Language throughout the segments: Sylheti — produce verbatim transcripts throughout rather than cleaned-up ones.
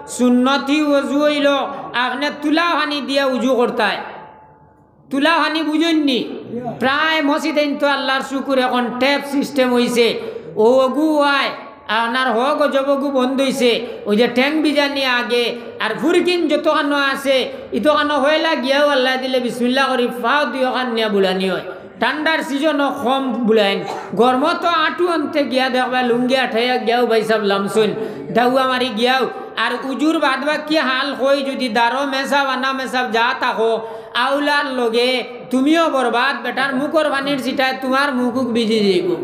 সুন্নতি অজু অইলো আপনে তুলা পানি দিয়া উজু করতায়। তুলা পানি বুঝইন নি? প্রায় মসজিদেইন তো আল্লার শুকুর এখন ট্যাপ সিস্টেম অইছে। অউ অগু অয়, আপনার হক অজব অগু বন্ধ অইছে। অউ যে ঠেং ভিজানি আগে, আর ফুরকিন যতখানো আছে, ইতখানো পয়লা গিয়াউ আল্লায় দিলে বিসমিল্লা করি পাও দুইওখান নিয়া বুলানি অয়। ঠান্ডার সিজনো কম বুলাইন, গরমো তো আটু অন্তে গিয়া দেখবা লুঙ্গি আঠাইয়া গিয়াউ ভাইসাব লামছইন, দাউয়া মারি গিয়াউ। আর উজুর বাদ বাকি হাল কই যুদি দারো মেসাব আনা মেসাব যা থাকো, আউলার লগে তুমিও বরবাদ, বেটার মুখর পানির ছিটায় তুমার মুখুক ভিজি যাইবো।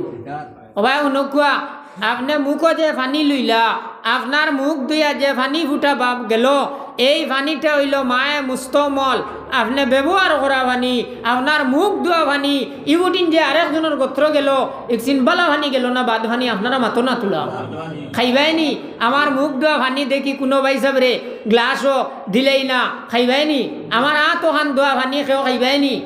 ও ভাই, হুনউক্কা, আপনে মুখো যে পানি লইলা, আপনার মুখ ধুইয়া যে পানি ফুটা বাপ গেলো, এই পানিটা অইলো মায়ে মুস্তমল, আপনে ব্যবহার করা পানি, আপনার মুখ ধোয়া পানি, ইগুটিন যে আরেকজনর গত্র গেলো, ইকসিন বালা পানি গেলো না বাদ পানি, আপনারা মাতো না তুলা। খাইবায় নি? আমার মুখ ধোয়া পানি দেখি কুনু ভাইসাবরে গ্লাসও দিলেই না, খাইবায় নি? আমার আত অখান ধোয়া পানি কেউ খাইবায় নি?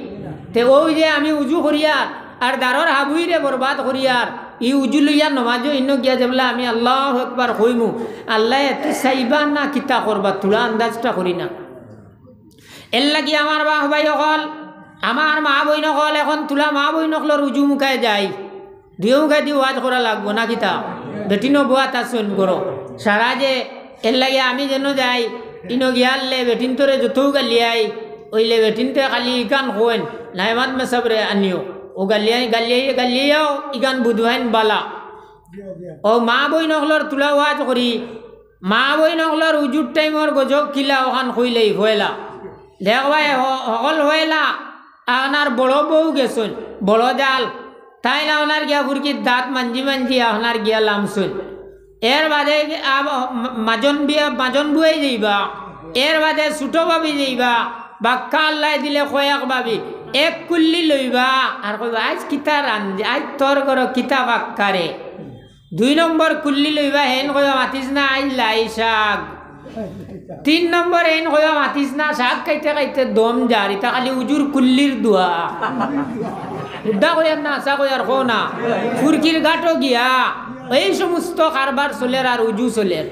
তে অউ যে আমি উজু করিয়ার, আর দারর হাবুইরে বরবাদ করিয়ার, ই উজু লইয়া নমাজো ইনো গিয়া যেবলা আমি আল্লাহু আকবার কইমু, আল্লায় এতে চাইবা না কিতা করবা, তুলা আন্দাজটা করি না। এরলাগি আমার বাপ ভাই অকল, আমার মা বইন অকল, এখন তুলা মা বইন অকলর উজু মুখায় যাই, দুইও মুখায়দি ওয়াজ করা লাগবো না কিতা? বেটিনও বওয়াত আছইন ঘরো, সারা যে এরলাগি আমি যেন যাই, ইনো গিয়ারলে বেটিন্তরে যতউ গালিয়াই, অইলে বেটিন্তে খালি ইখান কইন, নাইমাত মেসাবরে আনিও। অউ গালিয়াই, গালিয়াই, গালিয়াইয়াও ইখান বুধবাইন বালা। অউ মা বইন অকলর তুলা ওয়াজ করি, মা বইন অকলর উজুর টাইমর গজব কিলা অখান কইলেই পয়লা। দেখবায় হ-, হকল পয়লা, আপনার বড় বউ গেছইন, বড় জাল, তাইন আপনার গিয়া ফুরকিত দাঁত মাঞ্জি মাঞ্জি আপনার গিয়া লামছইন। এর বাদে আব-, মা-, মাজন বিয়া, মাজন বুয়াই যাইবা, এর বাদে ছোট ভাবি যাইবা, বাক্কা আল্লায় দিলে কয়েক ভাবি, এক কুল্লি লইবা, আর কইবা, "আইজ কিতা রান্ধি, আইজ তোর ঘরো কিতা বাক্কা রে?" দুই নম্বর কুল্লি লইবা, হেইন কইবা, "মাতিস না, আইজ লাই শাক।" তিন নম্বর হেইন কইবা, "মাতিস না, শাক খাইতে খাইতে দম যার, ইতা খালি উজুর কুল্লির দোয়া।" উদ্দা কইয়ার না, হাছা কইয়ার কও না। ফুরকির ঘাটো গিয়া এই সমস্ত কারবার চলের আর উজু চলের।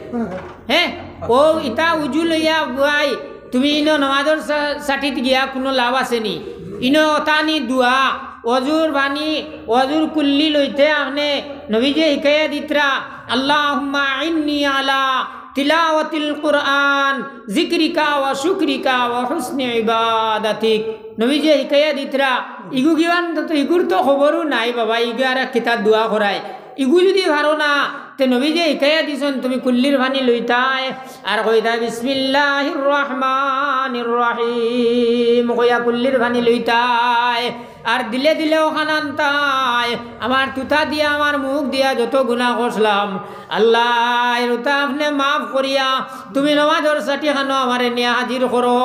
হে, অউ ইতা উজু লইয়া বুয়াই, তুমি ইনো নমাজর সা-, সাটিত গিয়া কুনু লাভ আছে নি? ইনো অতানি দোয়া, অজুর পানি, অজুর কুল্লি লইতে আপনে নবীজিয়ে হিকাইয়া দিতরা, "আল্লাহুম্মা আইন্নি আলা তিলাওয়াতিল কুরআন, যিকরিকা ওয়া শুকরিকা ওয়া হুসনি ইবাদাতিক।" নবীজিয়ে হিকাইয়া দিতরা, ইগু কিবান তো, ইগুর তো খবরও নাই বাবা, ইগু আর কিতা দোয়া করায়। ইগু যুদি পারো না, তে নবীজিয়ে হিকাইয়া দিছইন, তুমি কুল্লির পানি লইতায়, আর কইতায়, "বিসমিল্লাহির রহমানির রহিম" কইয়া কুল্লির পানি লইতায়, আর দিলে দিলে অখান আনতায়। আমার তুতা দিয়া আমার মুখ দিয়া যত গুনা করছলাম, আল্লাহ, এর উতা আপনে মাফ করিয়া তুমি নমাজর সাটি খানো আমারে নিয়া হাজির করো,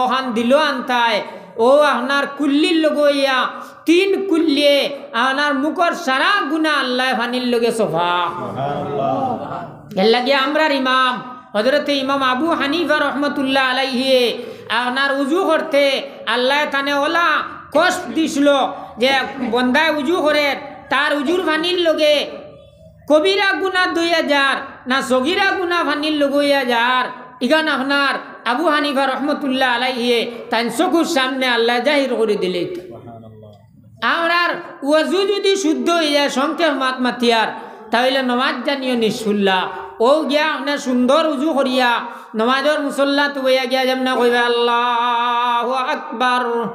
অখান দিলো আনতায়। অউ আপনার কুল্লির লগে অইয়া তিন কুল্লিয়ে আপনার মুখর সারা গুনা আল্লায় পানির লগে সফা। এরলাগি আমরার ইমাম হযরতে ইমাম আবু হানিফা রহমতুল্লাহ আলাইহিয়ে আপনার উজু করতে আল্লায় তানে অলা কষ্ট দিছলো যে বন্দায় উজু করের, তার উজুর পানির লগে কবিরা গুনা ধইয়া যার না সগিরা গুনা পানির লগে অইয়া যার, ইখান আপনার আবু হানিফা রহমতুল্লাহ আলাইহিয়ে তাইন চকুর সামনে আল্লায় জাহির করি দিলে। আমরার অজু যুদি শুদ্ধ অইযায়, সংক্ষেপ মাত মাতিয়ার, তা অইলে নমাজ জানিও নিষ্ফুল্লা। অউ গিয়া আপনে সুন্দর উজু করিয়া নমাজর মুসল্লাত বইয়া গিয়া যেমনে কইবা, "আল্লাহু আকবার",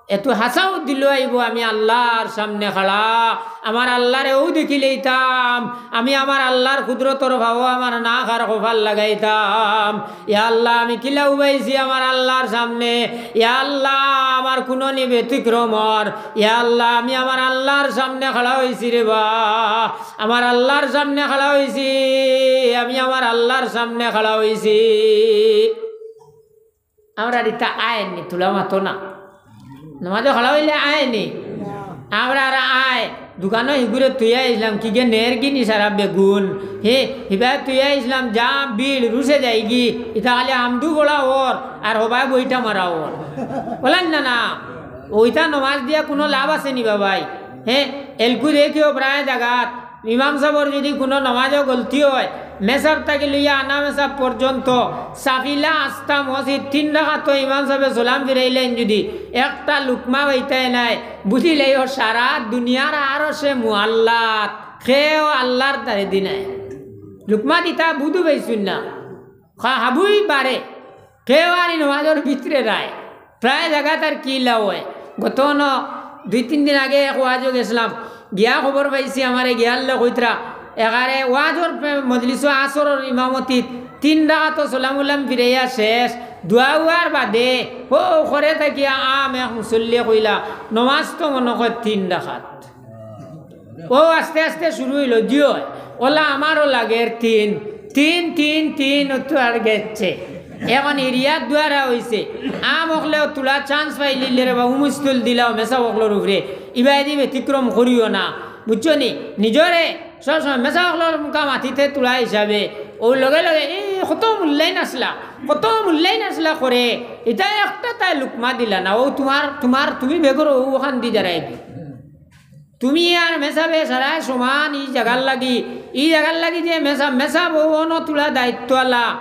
এতো হাছাউ দিলো আইবো, "আমি আল্লার সামনে খাড়া, আমার আল্লারে অউ দেখিলাইতাম, আমি আমার আল্লার কুদরতর পাও আমার নাক আর কপাল লাগাইতাম।" ইয়া আল্লাহ, আমি কিলা উবাইছি আমার আল্লার সামনে। ইয়া আল্লাহ, আমার কুনু নি ব্যতিক্রম অর। ইয়া আল্লাহ, আমি আমার আল্লার সামনে খাড়া অইছি রে বা। আমার আল্লার সামনে খাড়া অইছি। আমি আমার আল্লার সামনে খাড়া অইছি। আমরার ইতা আইন নি, তুলা মাতো না। নমাজো খাড়া অইলে আইন নি। আমরার আয়, দোকানো হিগুরে থুইয়া আইছলাম, কিগে নের গিনি সারা বেগুন। হে, হিবায় থুইয়া আইছলাম, যা ভিড়, রুশে যাইগি। ইতা খালি আমদু বড়া অর, আর হবায় বইটা মারা অর। অলাইন না না। অইতা নমাজ দিয়া কুনু লাভ আছে নি বাবাই? হে, এলকু দেখিও প্রায় জাগাত, ইমাম সাবর যুদি কুনু নমাজো গলতি অয়, মেসাব থাকি লইয়া আনা মেসাব পর্যন্ত সাফিলা আস্তা মসজিদ তিন রাকাতো ইমাম সাবে সালাম ফিরাইলাইন যুদি, একটা লুকমা পাইতায় নায়, বুঝিলাইও সারা দুনিয়ার আরশে মুআল্লাত, কেউ আল্লার দারেদি নায়। লুকমা দিতা বুধু পাইছইন না, খা-, হাবুই বারে, কেউ আর ই নমাজর ভিতরে নাই। প্রায় জাগাত আর কিলা অয়। গত অনো দুই তিন দিন আগে এক ওয়াজো গেছলাম, গিয়া খবর পাইছি, আমারে গিয়ার লোক কইতরা, এগারে ওয়াজর পে-, মজলিসো আসরর ইমামতিত তিন রাকাতো সালাম উলাম ফিরাইয়া শেষ, দোয়া উয়ার বাদে, ও, ঘরে থাকিয়া আম এক মুসল্লিয়ে কইলা, নমাজ তো মনো কয় তিন রাকাত। ও আস্তে আস্তে শুরু অইলো, জি অয়, অলা আমারও লাগের তিন, তিন, তিন, তিন, অতো আর গেছে। এখন এরিয়ার দ্বারা অইছে, আম অকলেও তুলা chance পাইলিলে রে বা, উমুস তুল দিলাও মেসাব অকলর উপরে, ইবায়দি ব্যতিক্রম করিও না, বুঝছো নি? নিজরে সবসময় মেসাব অকলর মুখা মাতিতে তুলা হিসাবে, ও লগে লগে, এ, কত মূল্যায়ন আসলা, কত মূল্যায়ন আসলা করে, ইতা একটা তাই লুকমা দিলা না, ও তোমার, তোমার, তুমি বেগর ও ওখান দি দাঁড়াই দি। তুমি আর মেসাবে সারায় সমান, ই জাগার লাগি, ই জাগার লাগি যে মেসাব, মেসাব ও অনো তুলা দায়িত্ব আলা।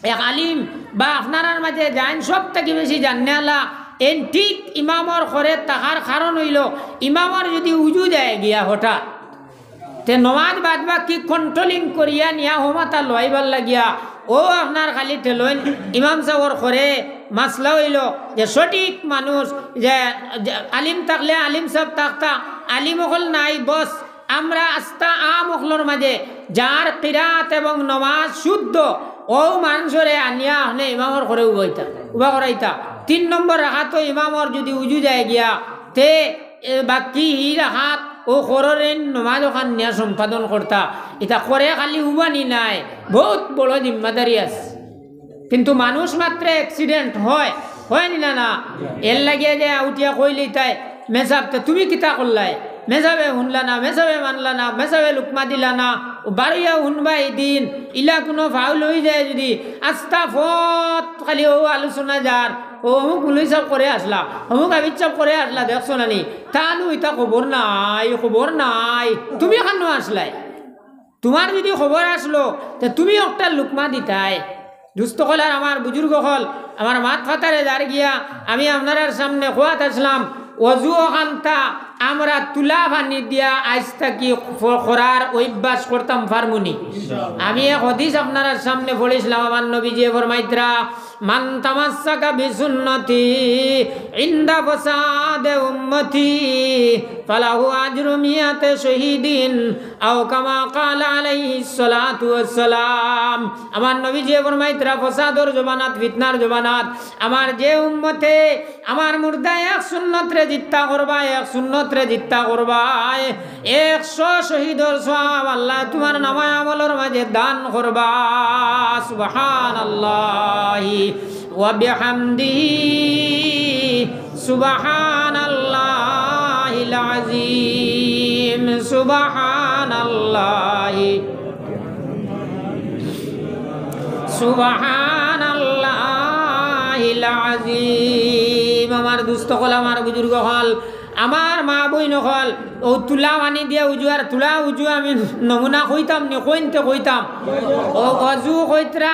এক আলিম বা আপনারার মাঝে যাইন সব থাকি বেশি জাননে আলা, এন ঠিক ইমামর ঘরে থাকার কারণ অইলো, ইমামর যুদি উজু যায় গিয়া হঠাৎ, তে নমাজ বাদ বাকি controlling করিয়া নিয়া হমাতা লইবার লাগিয়া, ও আপনার খালি ঠেলইন, ইমাম সাবর ঘরে মাসলা অইলো যে সঠিক মানুষ, যে, যে আলিম থাকলে আলিম সাব থাকতা, আলিম অকল নাই, বস, আমরা আস্তা আম অকলর মাঝে যার কিরাত এবং নমাজ শুদ্ধ, ও মানুষরে আনিয়া আপনে ইমামর ঘরে উবাইতা, উবা করাইতা। তিন নম্বর রাকাতো ইমামর যুদি উজু যায় গিয়া, তে এ বাকি ই রাকাত ও ঘরর এন নমাজ অখান নিয়া সম্পাদন করতা। ইতা করে খালি উবানি নায়, বউত বড় জিম্মাদারি আছে। কিন্তু মানুষ মাত্রে accident হয়, হয় নি না? না, এর লাগিয়া যে উঠিয়া কইলিতায়, মেসাব, তে তুমি কিতা করলায়? মেসাবে হুনলা না, মেসাবে মানলা না, মেসাবে লুকমা দিলা না, ও বারইয়া হুনবা এদিন, ইলা কুনু foul অইযায় যুদি, আস্তা ফত খালি ও আলোচনা যার, ও অমুক মুলই সাব করে আসলা, অমুক আবিদ সাব করে আসলা, দেখছো না নি? তানু ইতা খবর নাই, খবর নাই। তুমি কানো আসলায়? তোমার যুদি খবর আসলো, তে তুমি একটা লুকমা দিতায়। দুস্ত অকল আর আমার বুজুর্গ অকল, আমার মাত ফাতারে যার গিয়া, আমি আপনারার সামনে খোয়াত আসলাম, অজু অখানতা আমরা তুলা পানি দিয়া আইজ থাকি ফ-, করার অভ্যাস করতাম পারমুনি। আমি এক হাদিস আপনারার সামনে পড়ছিলাম, আমার নবীজিয়ে ফরমাইতরা, মান তামাসসাকা বিসুন্নতি ইনদা ফাসাদে উম্মতি ফালাহু আজরু মিয়াতে শহীদিন, আও কামা ক্বালা আলাইহিস সালাতু ওয়াস সালাম। আমার নবীজিয়ে ফরমাইতরা, ফসাদর জমানাত, ফিতনার জমানাত, আমার যে উম্মতে আমার মুর্দা এক সুন্নতরে জিন্দা করবায়, এক সুন্নতরে জিন্দা করবায়, একশো শহীদর সওয়াব আল্লায় তোমার নামায় আমলর মাঝে দান করবা। সুবহানাল্লাহি ওয়া বিহামদিহি, সুবহানাল্লাহিল আযীম, সুবহানাল্লাহি, সুবহানাল্লাহিল আযীম। আমার দুস্ত অকল, আমার বুজুর্গ অকল, আমার মা বইন অকল, ও তুলা পানি দিয়া উজু আর তুলা উজু আমি নমুনা কইতাম নি, কইনতে কইতাম। ও অজু কইতরা,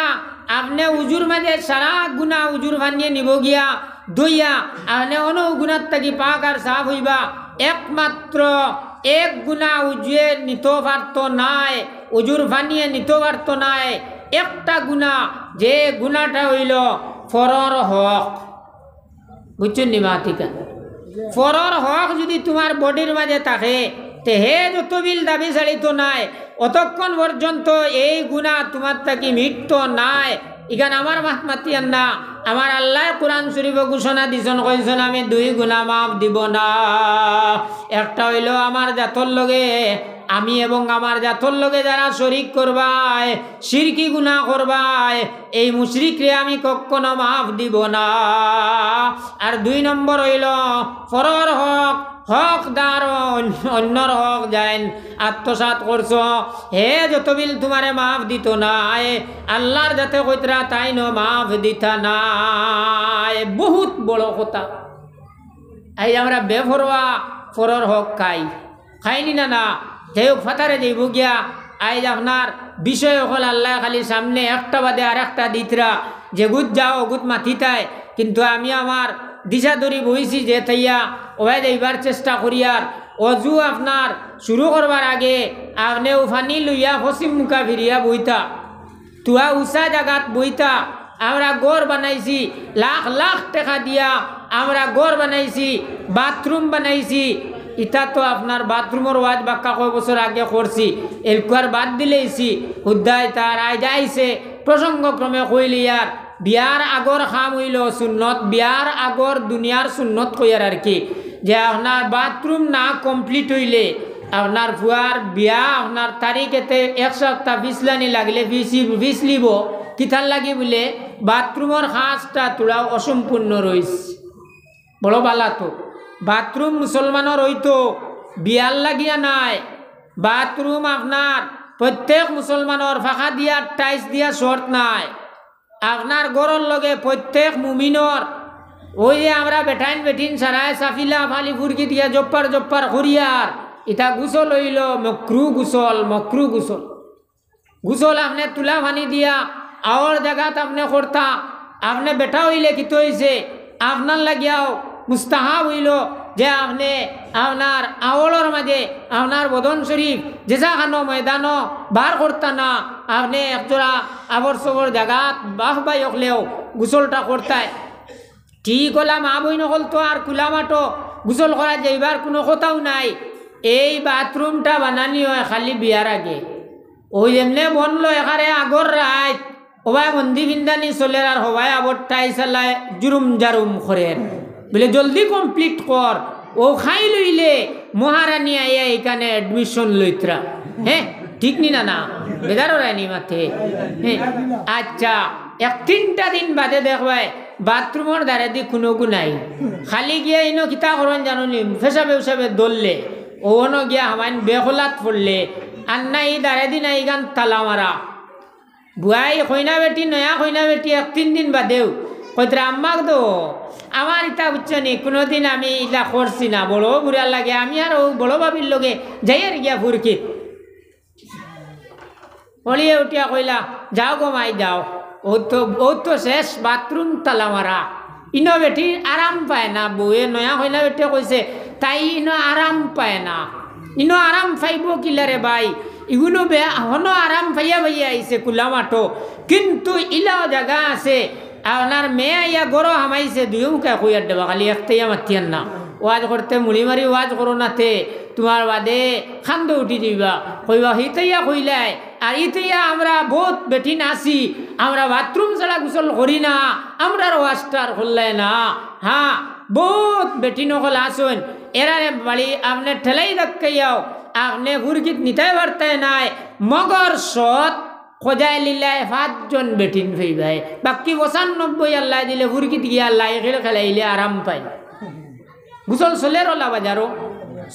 আপনে উজুর মাঝে সারা গুনা উজুর পানিয়ে নিবো গিয়া, ধইয়া, আপনে অনো গুনার থাকি পাক আর সাফ অইবা। একমাত্র এক গুনা উজুয়ে নিতো পারতো নায়, উজুর পানিয়ে নিতো পারতো নায়। একটা গুনা, যে গুনাটা অইলো পরর হক। বুঝছইন নি মাতিকা? পরর হক যুদি তোমার বডির মাঝে থাকে, তে হে যতবিল দাবি ছাড়িতো নায়, অতক্ষণ পর্যন্ত এই গুনা তোমার থাকি মিটতো নায়। ইখান আমার মাত মাতিয়ার না, আমার আল্লায় কোরআন শরীফো ঘোষণা দিছইন, কইছইন, "আমি দুই গুনা মাফ দিবো না।" একটা অইলো আমার জাতর লগে, আমি এবং আমার জাতর লগে যারা শরিক করবায়, শিরকি গুনা করবায়, এই মুশরিকরে আমি কখনো মাফ দিবো না। আর দুই নম্বর অইলো পরর হক, হকদার অন্য-, অন্যর হক যাইন আত্মসাৎ করছো, হে যতবিল তোমারে মাফ দিতো নায়, আল্লার জাতে কইতরা তাইনও মাফ দিতা নায়। বহুত বড় কথা। এই আমরা বেপরোয়া পরর হক খাই, খাইনি না? না, যাই হোক, ফাতারে যাইবো গিয়া, আইজ আপনার বিষয় অকল আল্লায় খালি সামনে একটা বাদে আরেকটা দিতরা, যেগুত যাও অগুত মাতিতায়, কিন্তু আমি আমার দিশা ধরি বইছি যে থাইয়া, ওবায় যাইবার চেষ্টা করিয়ার। অজু আপনার শুরু করবার আগে আপনে অউ পানি লইয়া পশ্চিম মুখা ফিরিয়া বইতা। তুয়া উচা জাগাত বইতা। আমরা ঘর বানাইছি, লাখ লাখ টেকা দিয়া আমরা ঘর বানাইছি, বাথরুম বানাইছি। ইতা তো আপনার বাথরুমর ওয়াজ বাক্কা কয় বছর আগে করছি, এলকুয়ার বাদ দিলাইছি। হুদ্দায় তার আইজ আইছে, প্রসঙ্গক্রমে কইলিয়ার, বিয়ার আগর কাম অইলো সুন্নত, বিয়ার আগর দুনিয়ার সুন্নত কইয়ার আর কি, যে আপনার বাথরুম না complete অইলে আপনার ফুয়ার বিয়া, আপনার তারিখেতে এক সপ্তাহ পিছলানি লাগলে পিছি-, পিছলিবো, কিতার লাগি বুলে বাথরুমর কাজটা থুড়া অসম্পূর্ণ রইছে। বড় বালা তো। বাথরুম মুসলমানর অইতো, বিয়ার লাগিয়া নায়। বাথরুম আপনার প্রত্যেক মুসলমানর ফাঁকা দিয়া, টাইলস দিয়া শর্ত নায়। আপনার ঘরর লগে প্রত্যেক মুমিনর, ওই যে আমরা বেটাইন বেটিন সারায় সাফিলা ফালি ফুরকি দিয়া জপ্পার জপ্পার করিয়ার, ইতা গোসল অইলো মকরু গোসল, মকরু গোসল। গোসল আপনে তুলা পানি দিয়া আওর জাগাত আপনে করতা, আপনে বেটা অইলে কিতা অইছে, আপনার লাগিয়াও মুস্তাহাব অইলো যে আপনে আপনার আওরর মাঝে আপনার বদন শরীফ যেছা খানো ময়দানো বার করতা না, আপনে একজোড়া আবর সবর জাগাত বাফ বাই অকলেও গোসলটা করতায়। ঠিক অলা মা বইন অকল তো আর খুলা মাঠো গোসল করা যাইবার কুনু কথাউ নাই। এই বাথরুমটা বানানি অয় খালি বিয়ার আগে। অউ যেমনে বনলো এখানে আগর রাইত, ওবায় মন্দি ফিন্দানি চলের আর হবায় আবর টাইলস আলায় জুরুম জারুম করের। বুলে, "জলদি complete কর, অউ খাই লইলে মহারানী আইয়া ইখানে admission লইতরা।" হে, ঠিক নি না, না? বেজার অরায় নি মাতে? হে, আচ্ছা, এক তিনটা দিন বাদে দেখবায় বাথরুমর ধারেদি কুনুগু নাই। খালি গিয়া ইনো কিতা করইন জানো নি? পেশাবে উশাবে ধরলে, অউ অনো গিয়া হামাইন বেখলাত পড়লে, আর না ই ধারেদি নাই, ইখান তালা মারা। বুয়াই কইনা বেটি, নয়া কইনা বেটি এক তিন দিন বাদেউ কইতরা, "আম্মাগ দো, আমার ইতা বুঝছো নি, কুনুদিন আমি ইলা করছি না, বড় বুরা লাগে, আমি আর অউ বড় ভাবির লগে যাইয়ার গিয়া ফুরকিত।" পড়িয়া উঠিয়া কইলা, "যাও গো মাই যাও, অউ তো, অউ তো শেষ বাথরুম তালা মারা।" ইনো বেটি আরাম পায় না, বউয়ে নয়া কইনা বেটিয়ে কইছে, তাই ইনো আরাম পায় না। ইনো আরাম পাইবো কিলা রে ভাই? ইগুনো বে-, হনো আরাম পাইয়া পাইয়া আইছে খুলা মাঠো। কিন্তু ইলাও জাগা আছে, আপনার মেয়ে আইয়া ঘরো হামাইছে, দুইও মুখে কইয়ার দেবা, খালি একটাইয়া মাতিয়ার না। ওয়াজ করতে মুড়ি মারি ওয়াজ করো না তে, তুমার বাদে খান্দো উঠি দিবা। কইবা, "হিতাইয়া কইলায়, আর ইতাইয়া আমরা বউত বেটিন আছি, আমরা বাথরুম ছাড়া গোসল করি না, আমরার ওয়াজটা আর করলায় না।" হ্যাঁ, বউত বেটিন অকল আছইন, এরারে বাড়ি আপনে ঠেলাই ধাক্কাইয়াও, আপনে ফুরকিত নিতায় পারতায় নায়, মগর সৎ খোজায় লিলায় পাঁচজন বেটিন পাইবায়, বাকি পঁচানব্বই আল্লায় দিলে ফুরকিত গিয়া আল্লায় খেল খেলাইলে আরাম পায়। গোসল চলের অলা বাজারো?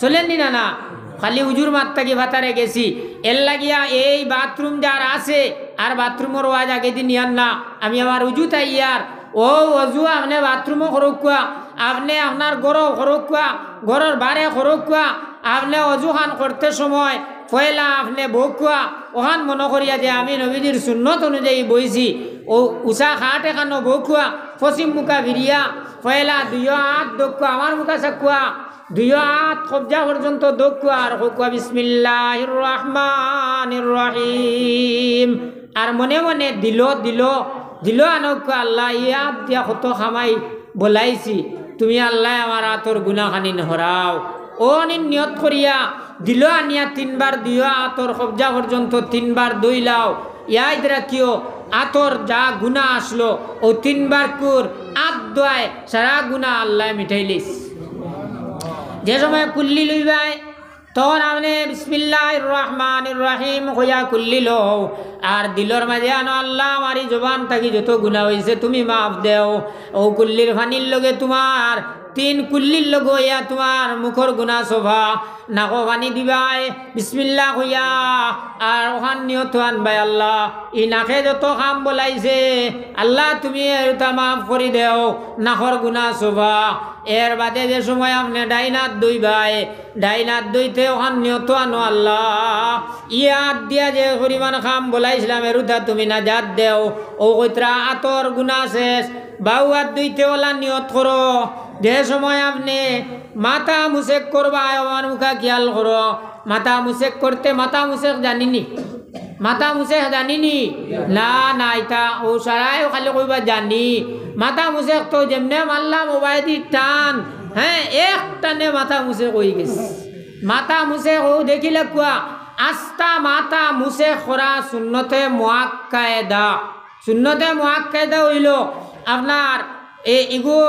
চলের নি না, না? খালি উজুর মাত থাকি ফাতারে গেছি। এর লাগিয়া এই বাথরুম যার আছে, আর বাথরুমর ওয়াজ আগেদি নিয়ার না। আমি আমার উজুত আইয়ার, অউ অজু আপনে বাথরুমো করউক্কা, আপনে আপনার ঘরো করউক্কা, ঘরর বারে করউক্কা, আপনে অজুখান করতে সময় পয়লা আপনে বউক্কা, অখান মনো করিয়া যে আমি নবীজির সুন্নত অনুযায়ী বইছি, অউ উচা খাট এখানো বউক্কা, পশ্চিম মুখা ফিরিয়া, পয়লা দুইও আত দউক্কা, আমার মুখা চাউক্কা, দুইও আত কবজা পর্যন্ত দউক্কা, আর কউক্কা, "বিসমিল্লাহির রহমানির রহিম।" আর মনে মনে দিলো, দিলো, দিলো আনউক্কা, "আল্লাহ, ই আত দিয়া কত কামাই বলাইছি, তুমি আল্লায় আমার আতর গুনাখানিন হরাও।" অউ নিয়ত করিয়া দিলো আনিয়া তিনবার দুইও আতর কবজা পর্যন্ত তিনবার ধইলাও। ইয়াদ রাখিও, আতর যা গুনা আছলো, অউ তিনবার কুর আত ধোয়ায় সারা গুনা আল্লায় মিটাইলিছ। যে সময় কুল্লি লইবায়, তখন আপনে "বিসমিল্লাহির রহমানির রহিম" কইয়া কুল্লি লও। আর দিলর মাঝে আনো, "আল্লাহ, আমার ই জবান থাকি যত গুনা অইছে, তুমি মাফ দেও।" অউ কুল্লির পানির লগে তুমার তিন কুল্লির লগে অইয়া তুমার মুখর গুনা সফা, নাকো পানি দিবায়, বিসমিল্লাহ কইয়া, আর অখান নিয়ত আনবায়, আল্লাহ, ই নাকে যত কাম বলাইছে, আল্লাহ, তুমি এরতা মাফ করি দেও, নাকর গুনা সফা। এর বাদে যে সময় আপনে ডাইন আত ধইবায়, ডাইন আত ধইতে অখান নিয়ত আনো, আল্লাহ, ই আত দিয়া যে পরিমাণ কাম বলাইছলাম, এরতা তুমি নাজাত দেও। অউ কইতরা আতর গুনা শেষ, বাউ আত ধইতে অলা নিয়ত করো। যে সময় আপনে মাথা মুছেক করবায়, আমার মুখা খিয়াল করো, মাথা মুছেক করতে মাথা মুছেক জানিনি? মাথা মুছেক জানিনি? না, না, ইতা অউ সারায়ও খালি কইবা জানি। মাথা মুছেক তো যেমনে মারলাম অবায়দি টান, হে, এক টানে মাথা মুছেক অইগেছে। মাথা মুছেক অউ দেখিলা কুয়া, আস্তা মাথা মুছেক করা সুন্নতে মুআক্কাদা। সুন্নতে মুআক্কাদা অইলো আপনার এ, ইগু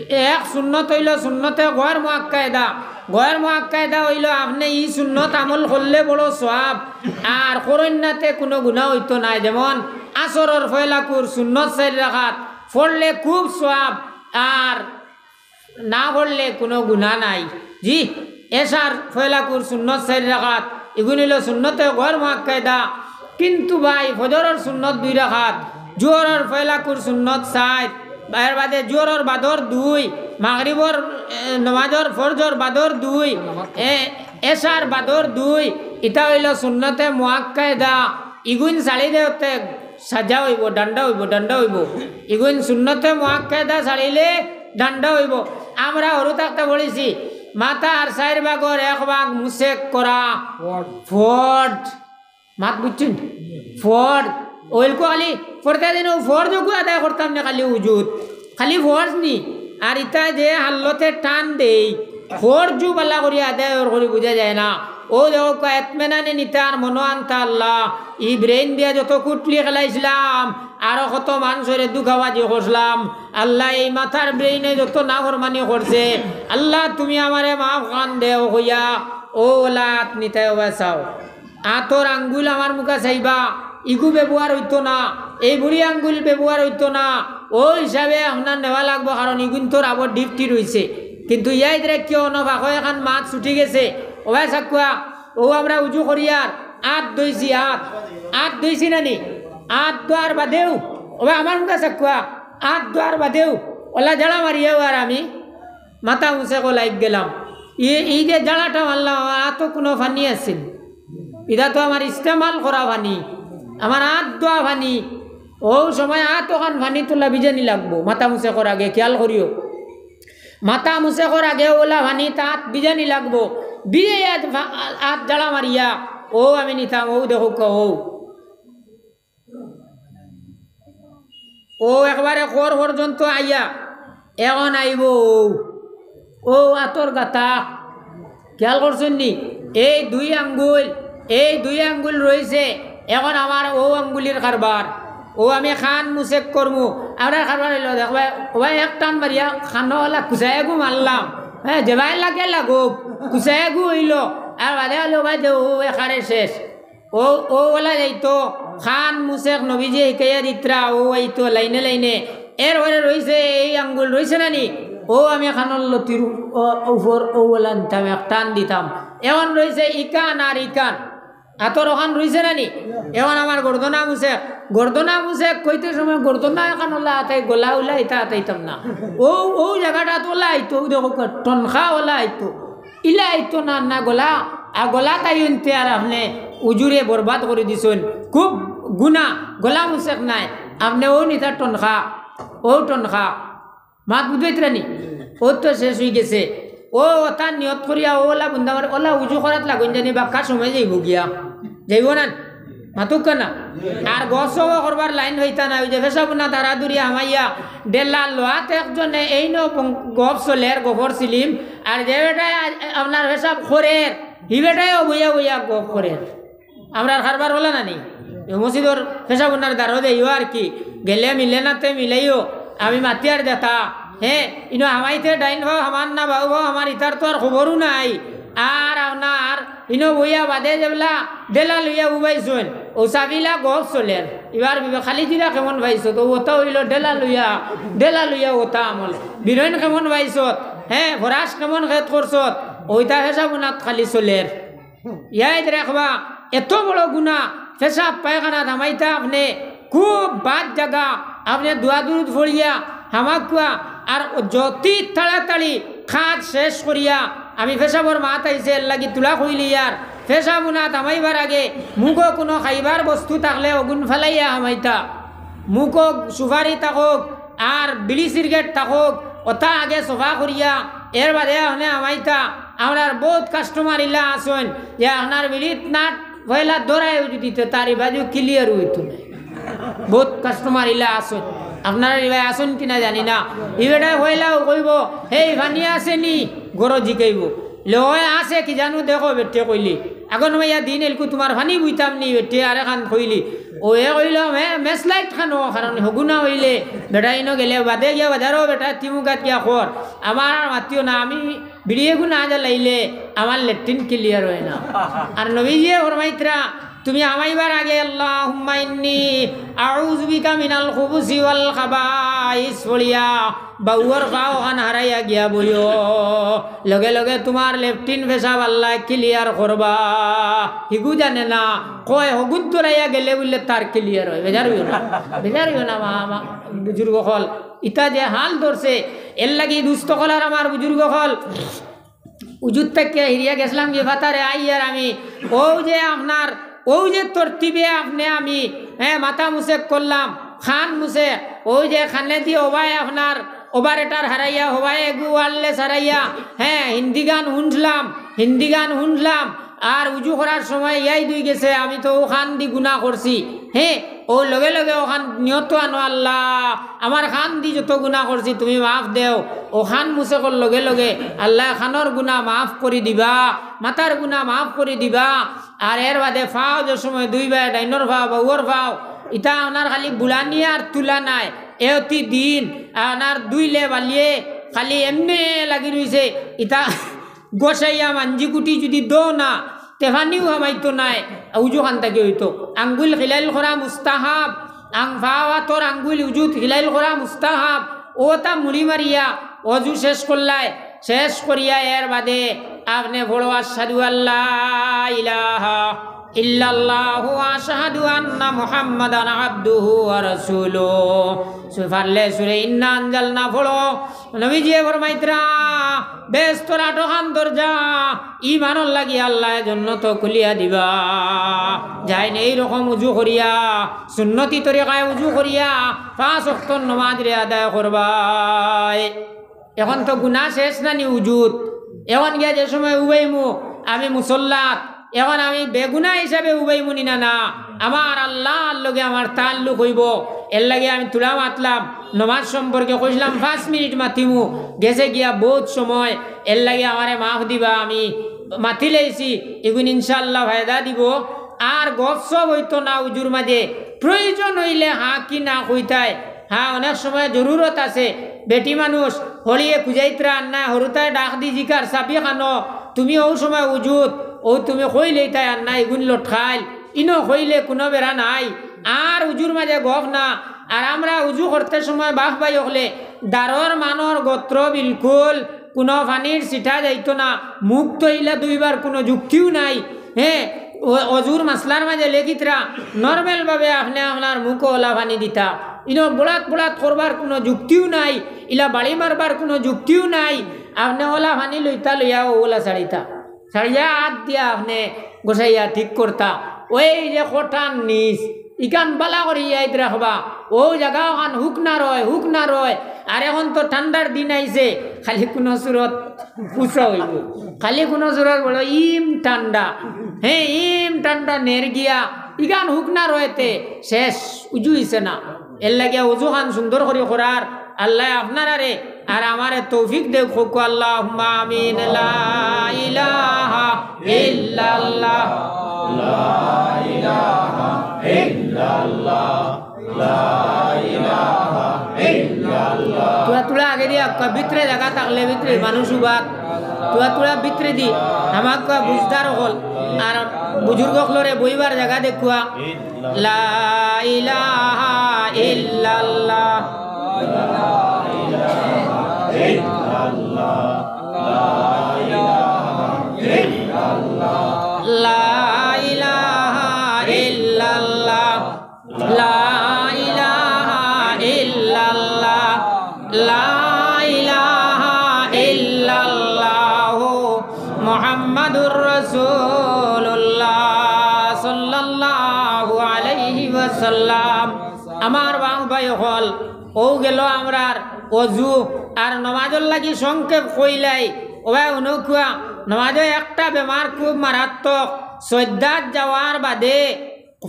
এক সুন্নত অইলো সুন্নতে গয়র মুআক্কাদা। গয়র মুআক্কাদা অইলো আপনে ই সুন্নত আমল করলে বড় সওয়াব, আর করইন না তে কুনু গুনা অইতো নায়। যেমন আসরর পয়লাকুর সুন্নত চাইর রাকাত পড়লে খুব সওয়াব, আর না পড়লে কুনু গুনা নাই। জি, এশার পয়লাকুর সুন্নত চাইর রাকাত, ইগুন অইলো সুন্নতে গয়র মুআক্কাদা। কিন্তু ভাই, ফজরর সুন্নত দুই রাকাত, জোহরর পয়লাকুর সুন্নত চাইর, এর বাদে জোহরর বাদর দুই, মাগরিবর, এ, নমাজর ফরজর বাদর দুই, এ, এশার বাদর দুই, ইতা অইলো সুন্নতে মুআক্কাদা। ইগুন ছাড়ি দেওতে সাজা অইবো, ডান্ডা অইবো, ডান্ডা অইবো। ইগুন সুন্নতে মুআক্কাদা ছাড়িলে ডান্ডা অইবো। আমরা হুরু থাকতে পড়ছি, মাথার চাইর ভাগর এক ভাগ মুছেক করা। ফরজ। ফরজ। মাত বুঝছইন? ফরজ। অইলকু খালি ফরজে দিন অউ ফরজ অগু আদায় করতাম নি খালি উজুত। খালি ফরজ নি। আর ইতা যে হালতে টান দেই, ফরজু বালা করি আদায় অর করি বুঝা যায় না। অউ দেখউক্কা, এতমেনানে নিতা আর মনো আনতা আল্লাহ। ই brain দিয়া যত কুটলি খেলাইছলাম, আরো কত মানষরে দুখাবাজি করছলাম। আল্লাহ, এই মাথার brain-এ যত নাফরমানি করছে, আল্লাহ, তুমি আমারে মাফ খান দেও কইয়া, অউ অলা আত নিতায় অবায় চাও। আতর আঙ্গুল আমার মুখা চাইবা, ইগু ব্যবহার অইতো না, এই বুড়ি আঙ্গুল ব্যবহার অইতো না। অউ হিসাবে আপনার নেওয়া লাগবো, কারণ ইগুন তো রাবর ডিউটি রইছে। কিন্তু ইয়াদ রাখিও, অনো ফাঁকো এখান মাত ছুটি গেছে। অবায় চাউক্কা, অউ আমরা উজু করিয়ার আত ধইছি, আত, আত ধইছি না নি? আত ধোয়ার বাদেউ, অবায় আমার মুখা চাউক্কা, আত ধোয়ার বাদেউ অলা ঝাড়া মারিয়াউ আর আমি মাথা মুছেকো লাগি গেলাম। ই, ই যে ঝাড়াটা মারলাম, আমার আতো কুনু পানি আছিল? ইটা তো আমার ইস্তেমাল করা পানি, আমার আত ধোয়া পানি। অউ সময় আত অখান পানিত অলা ভিজানি লাগবো, মাথা মুছেকর আগে, খিয়াল করিও। মাথা মুছেকর আগে অলা পানিত আত ভিজানি লাগবো। ভিজাইয়া আত ফা-, আত ঝাড়া মারিয়া, অউ আমি নিতাম, অউ দেখউক্কা, অউ। অউ একবারে কর পর্যন্ত আইয়া, এখন আইবো অউ, অউ আতর গাতা। খিয়াল করছইন নি? এই দুই আঙ্গুল, এই দুই আঙ্গুল রইছে, এখন আমার অউ আঙ্গুলির কারবার। অউ আমি কান মুছেক করমু, আমরার কারবার অইলো, দেখবায়, অবায় এক টান মারিয়া কানো অলা কুচাইয়াগু মারলাম। হে, যেবায় লাগে লাগউক, কুচাইয়াগু অইলো, আর বাদে অইলো অবায় যে অউ এখানে শেষ। অউ, অউ অলা যাইতো, কান মুছেক নবীজিয়ে হিকাইয়া দিতরা, অউ আইতো লাইনে লাইনে। এর পরে রইছে এই আঙ্গুল রইছে না নি? অউ আমি কানর লতির উ-, অ-, উপর অউ অলা নিতাম, এক টান দিতাম। এখন রইছে ইকান আর ইকান। আতর অখান রইছে না নি? এখন আমার গর্দনা মুছেক, গর্দনা মুছেক কইতে সময় গর্দনা এখান অলা আতাই, গলা অলা ইতা আতাইতাম না। অউ, অউ জাগাটা তো অলা আইতো, অউ দেখউক্কা, টনখা অলা আইতো। ইলা আইতো না, না গলা, আর গলাত আইন তে আর আপনে উজুরে বরবাদ করি দিছইন। খুব গুনা, গলা মুছেক নায়, আপনে অউ নিতা টনখা, অউ টনখা। মাত বুঝাইতরা নি? অউ তো শেষ অইগেছে। অউ অতা নিয়ত করিয়া অউ অলা বুন্দা মারি, অলা উজু করাত লাগইন জানি বাক্কা সময় যাইবো গিয়া। যাইবো না? মাতুক্কা না? আর গফ-সফ করবার লাইন পাইতা না, অউ যে পেশাবখানাত দারাদুরি হামাইয়া, ডেলা লওয়াত একজনে এইন বং-, গফ চলের, গফর সিলিম, আর যে বেটায় আ-, আপনার পেশাব করের, হি বেটায়ও বইয়া বইয়া গফ করের। আমরার কারবার অলা না নি? অউ মসজিদর পেশাবখানার দারো দেইও আর কি, গেলে মিলে না তে মিলাইও, আমি মাতিয়ার যেতা, হে, ইনো হামাইতে ডাইন পাও হামার না বাউ পাও হামার, ইতার তো আর খবরউ নাই। আর আপনার ইনো বইয়া বাদে যেবলা ডেলা লইয়া উবাইছইন, অউ সাবিলা গফ চলের। ইবার বিবে খালি জিরা কেমন পাইছত, অউ অতা অইলো ডেলা লইয়া, ডেলা লইয়া অতা আমল। বিরইন কেমন পাইছত, হে, ফরাস কেমন খেত করছত, অইতা হেসাব উনাত খালি চলের। ইয়াদ রাখবা, এত বড় গুনা, পেশাব পায়খানাত হামাইতা আপনে খুব বাদ জাগা, আপনে দোয়া দুরুদ পড়িয়া হামাকুয়া, আর যতি তাড়াতাড়ি কাজ শেষ করিয়া আমি পেশাবর মাত আইছে, এর লাগি তুলা কইলিয়ার, পেশাব উনাত হামাইবার আগে মুখো কুনু খাইবার বস্তু থাকলে অগুন ফালাইয়া হামাইতা। মুখো সুপারি থাকউক, আর বিড়ি সিগারেট থাকউক, অতা আগে সফা করিয়া এর বাদে আপনে হামাইতা। আপনার বউত কাস্টমার ইলা আছইন যে আপনার বিড়িত নাট পয়লা ধরাইও যদি তে তার ইবাজু ক্লিয়ার অইতো নায়। বউত কাস্টমার ইলা আছইন, আপনারা ইবায় আছইন কিনা জানি না। ইবাটায় পয়লাউ কইবো, "হেই, পানি আছে নি?" ঘরো জিকাইবো। "লয় আছে, কি জানু দেখো," বেটিয়ে কইলি। "আগন মাইয়া দিন এলকু তুমার পানি বুইতাম নি," বেটিয়ে আরেকখান কইলি। অউ এ কইলো, "মে-, মেসলাইট খানো, কারণ হগুনা অইলে বেটা ইনো গেলে বাদে গিয়া বাজারো বেটা তিমুকাত গিয়া খর। আমার আর মাতিও না, আমি বিড়ি এগু না জ্বালাইলে আমার লেট্রিন ক্লিয়ার অয় না।" আর নবীজিয়ে ফরমাইতরা, তুমি হামাইবার আগে "আল্লাহুম্মা ইন্নী আউযু বিকা মিনাল খুবুসি ওয়াল খাবাইস" পড়িয়া বাউর পাও খান হারাইয়া গিয়া বইও, লগে লগে তুমার লেট্রিন পেশাব আল্লায় ক্লিয়ার করবা। হিগু জানে না, কয় হগুত ধরাইয়া গেলে বুলে তার ক্লিয়ার অয়। বেজার অইও না, বেজার অইও না, মা, মা, বুজুর্গ অকল। ইতা যে হাল ধরছে, এর লাগি দুস্ত অকল আর আমার বুজুর্গ অকল, উজুত থাকিয়া হিরিয়া গেছলাম গি ফাতারে আইয়ার আমি, অউ যে আপনার, অউ যে তরতিবে আপনে আমি, হে, মাথা মুছে করলাম, কান মুছে, অউ যে কানেদি হবায় আপনার ওভারেটার হারাইয়া, হবায় এগু ওয়্যারলেস হারাইয়া, হে, হিন্দি গান হুনলাম, হিন্দি গান হুনলাম, আর উজু করার সময় ইয়াদ অইগেছে, আমি তো অউ কানদি গুনা করছি, হে, অউ লগে লগে অখান নিয়ত আনো, "আল্লাহ, আমার কানদি যত গুনা করছি তুমি মাফ দেও।" অউ কান মুছে কর লগে লগে আল্লায় কানর গুনা মাফ করি দিবা, মাথার গুনা মাফ করি দিবা। আর এর বাদে পাও যে সময় ধুইবায়, ডাইনর পাও, বাউর পাও, ইতা আপনার খালি বুলানি আর তুলা নায়, এ অতি দিন আপনার ধুইলে বালিয়ে খালি এমনে লাগি রইছে, ইতা ঘষাইয়া মাঞ্জি কুটি যদি দো না, তে পানিউ হামাইতো নায়, উজু খান থাকি অইতো। আঙ্গুল খিলাইল করা মুস্তাহাব, আং-, পাও আতর আঙ্গুল উজুত খিলাইল করা মুস্তাহাব। অতা মুড়ি মারিয়া অজু শেষ করলায়, শেষ করিয়া এর বাদে আপনে পড়ো, "আশহাদু আল্লা ইলাহা ইল্লাল্লাহু ওয়া আশহাদু আন্না মুহাম্মাদান আবদুহু ওয়া রাসূলুহু।" সু-, পারলে সুরে ইন্না আনজালনা পড়ো। নবীজিয়ে ফরমাইতরা, "বেহেস্তর আটখান দরজা, ইমানর লাগি আল্লায় জন্নত খুলিয়া দিবা। যাইন এইরকম উজু করিয়া, সুন্নতি তরিকায় উজু করিয়া, পাঁচ ওয়াক্তর নমাজরে আদায় করবায়।" এখন তো গুনা শেষ নানি উজুত, এখন গিয়া যে সময় উবাইমু আমি মুসল্লাত, এখন আমি বেগুনা হিসাবে উবাইমু নি না? না, আমার আল্লাহর লগে আমার তাল্লুক অইবো। এর লাগি আমি তুলা মাতলাম, নমাজ সম্পর্কে কইছলাম পাঁচ মিনিট মাতিমু, গেছে গিয়া বউত সময়, এর লাগি আমারে মাফ দিবা, আমি মাতিলাইছি, ইগুন ইনশাআল্লাহ ফায়দা দিবো। আর গফ সফ অইতো না উজুর মাঝে, প্রয়োজন অইলে হ্যাঁ কি না কইতায়, হ্যাঁ, অনেক সময় জরুরত আছে, বেটি মানুষ, হড়িয়ে খুজাইতরা আন্নায়, হরুতায় ডাক দি জিকার, "চাবি খানো, তুমি অউ সময় উজুত, অউ তুমি কইলেইতায় আন্নায়, ইগুন লটকাইল।" ইনো কইলে কুনু বেড়া নাই। আর উজুর মাঝে গফ না। আর আমরা উজু করতে সময় বাফ ভাই অকলে, দারর মানর গত্র বিলকুল কুনু পানির ছিটা যাইতো না, মুখ তো ইলা ধুইবার কুনু যুক্তিউ নাই। হে, অ-, অজুর মাসলার মাঝে লেখিতরা normal ভাবে আপনে আপনার মুখো অলা পানি দিতা। ইনো বুড়াত বুড়াত করবার কুনু যুক্তিউ নাই, ইলা বাড়ি মারবার কুনু যুক্তিউ নাই। আপনে অলা পানি লইতা, লইয়া অলা ছাড়িতা, ছাড়িয়া আত দিয়া আপনে ঘষাইয়া ঠিক করতা। অউ যে কটার নিচ, ইখান বালা করি ইয়াদ রাখবা, অউ জাগা অখান হুকনা রয়, হুকনা রয়। আর এখন তো ঠান্ডার দিন আইছে, খালি কুনু সুরত পুষা অইবো, খালি কুনু সুরত বড় ইম ঠান্ডা, হে, ইম ঠান্ডা নের গিয়া, ইখান হুকনা রয়তে শেষ, উজু অইছে না। এর লাগিয়া উজু খান সুন্দর করি করার, আল্লায় আপনারারে আর আমারে তৌফিক দেউক, কউক্কা আল্লাহুম্মা আমিন। লা ইলাহা ইল্লাল্লাহ। লা ইলাহা ইল্লাল্লাহ। লা ইলাহা ইল্লাল্লাহ। থুড়া, থুড়া আগে দিয়া, ভিতরে জাগা থাকলে ভিতরে মানুষ উবাক। তুরা তুরা ভিতরে দি, আমাকে বুঝদার অকল, আর বুজুর্গ অকলরে বইবার জাগা দেখুয়া। লা ইলাহা ইল্লাল্লাহ। লা ইলাহা ইল্লাল্লাহ। লা ইলাহা ইল্লাল্লাহ, লা ইলাহা ইল্লাল্লাহু মুহাম্মাদুর রাসূলুল্লাহ সাল্লাল্লাহু আলাইহি ওয়াসাল্লাম। আমার বাপ ভাই অকল, অউ গেল আমরার অজু। আর নমাজর লাগি সংক্ষেপ কইলাই, ওবা অনকুয়া, নমাজো একটা বেমার খুব মারাত্মক, সইজদাত যাওয়ার বাদে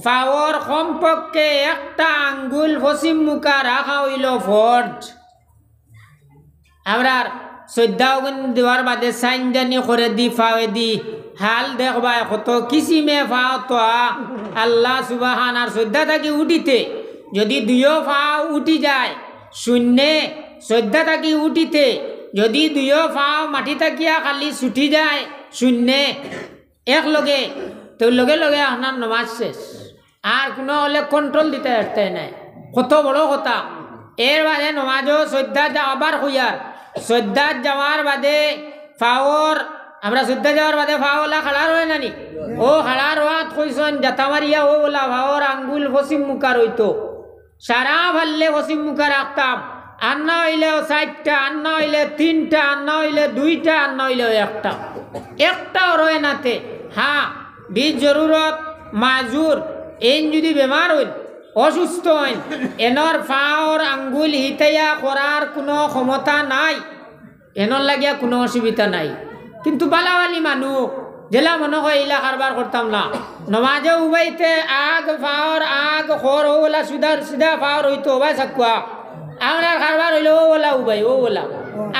পাওর কমপক্ষে একটা আঙ্গুল পশ্চিম মুখা রাখা অইলো ফরজ। আমরার সইজদা অগুন দেওয়ার বাদে সাইনজানি করে দি পাওয়ে দি, হাল দেখবায় কত কিসিমে পাও তো আল্লাহ সুবহান। আর সইজদা থাকি উঠিতে যদি দুইও পাও উঠি যায় শূন্যে, সইজদা থাকি উঠিতে যদি দুইও পাও মাটি থাকিয়া খালি ছুটি যায় শূন্যে, এক লগে, তো লগে লগে আপনার নমাজ শেষ। আর কুনু অকলে control দিতা পারতা নায়, কত বড় কথা। এর বাদে নমাজো সইজদাত যাওয়ার কইয়ার, সইজদাত যাওয়ার বাদে পাওর, আমরা সইজদাত যাওয়ার বাদে পাওলা খাড়া রয় না নি? অউ খাড়া রওয়াত কইছইন, যাতা মারিয়া অউ অলা পাওর আঙ্গুল পশ্চিম মুখা রইতো। সারা পারলে পশ্চিম মুখা রাখতাম, আর না অইলেও চাইরটা, আর না অইলে তিনটা, আর না অইলে দুইটা, আর না অইলেও একটা, একটাও রয় নাতে। হ্যাঁ, বিজরুরত মাজুর, এইন যদি বেমার অইন, অসুস্থ অইন, এনর পাওর আঙ্গুল হিতাইয়া করার কুনু ক্ষমতা নাই। এনর লাগিয়া কুনু অসুবিধা নাই। কিন্তু বালাবালি মানু, যেলা মনো কয় ইলা কারবার করতাম না। নমাজে উবাইতে আগ পাওর, আগ খর অউ অলা সুদা, সিধা পাওর অইতো, ওবা সাকুয়া। আমরার কারবার অইলো অউ অলা উবাই, অউ অলা।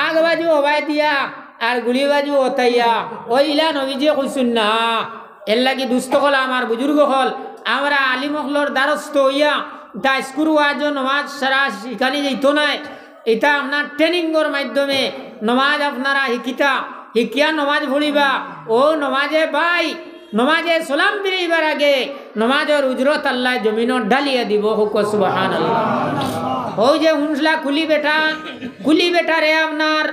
আগ বাজু হবায় দিয়া, আর গুড়ি বাজু হতাইয়া, অউ ইলা নবীজিয়ে কইছইন না। এর লাগি দুস্ত অকল, আমার বুজুর্গ অকল, আমরা আলিম অকলর দ্বারস্থ অইয়া, ইতা স্কুল ওয়াজো নমাজ সারা শিখানি যাইতো নায়। ইতা আপনার training-র মাধ্যমে নমাজ আপনারা হিকিতা, হিকিয়া নমাজ পড়িবা। অউ নমাজে ভাই, নমাজে সালাম ফিরাইবার আগে নমাজর উজরত আল্লায় জমিনো ঢালিয়া দিবো। কউক্কা সুবহানাল্লাহ। অউ যে হুনছলা কুলি বেটা, কুলি বেটারে আপনার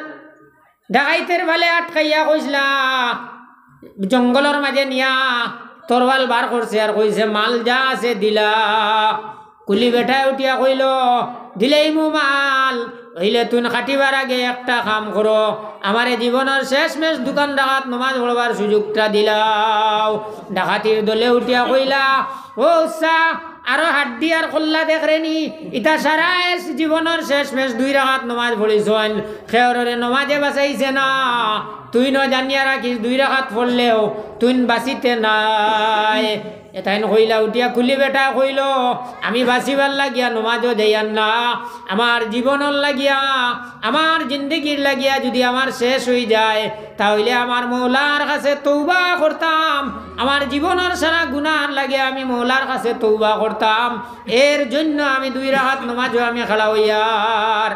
ডাকাইতের ফালে আটকাইয়া কইছলা, জঙ্গলর মাজে নিয়া তরোয়াল বার করছে আর কইছে, "মাল যা আছে দিলা।" কুলি বেটায় উঠিয়া কইলো, "দিলাইমু মাল, অইলে তুইন কাটিবার আগে একটা কাম করো, আমারে জীবনর শেষমেশ দুখান রাকাত নমাজ পড়বার সুযোগটা দিলাও।" ডাকাতির দলে উঠিয়া কইলা, "ও উস্তা, আরো হাড্ডি আর কল্লা দেখরে নি, ইতা সারা জীবনর শেষমেশ দুই রাকাত নমাজ পড়িছইন, কেউররে নমাজে বাঁচাইছে না, তুইনও জানিয়া রাখিস দুই রাকাত পড়লেও তুইন বাঁচিতে নায়।" এতাইন কইলা উঠিয়া কুলি বেটায় কইলো, "আমি বাঁচিবার লাগিয়া নমাজো যাইয়ার না, আমার জীবনর লাগিয়া, আমার জিন্দেগির লাগিয়া যুদি আমার শেষ অইযায়, তা অইলে আমার মৌলার কাছে তওবা করতাম, আমার জীবনর সারা গুনার লাগিয়া আমি মৌলার কাছে তওবা করতাম, এর জইন্য আমি দুই রাকাত নমাজো আমি খাড়া অইয়ার।"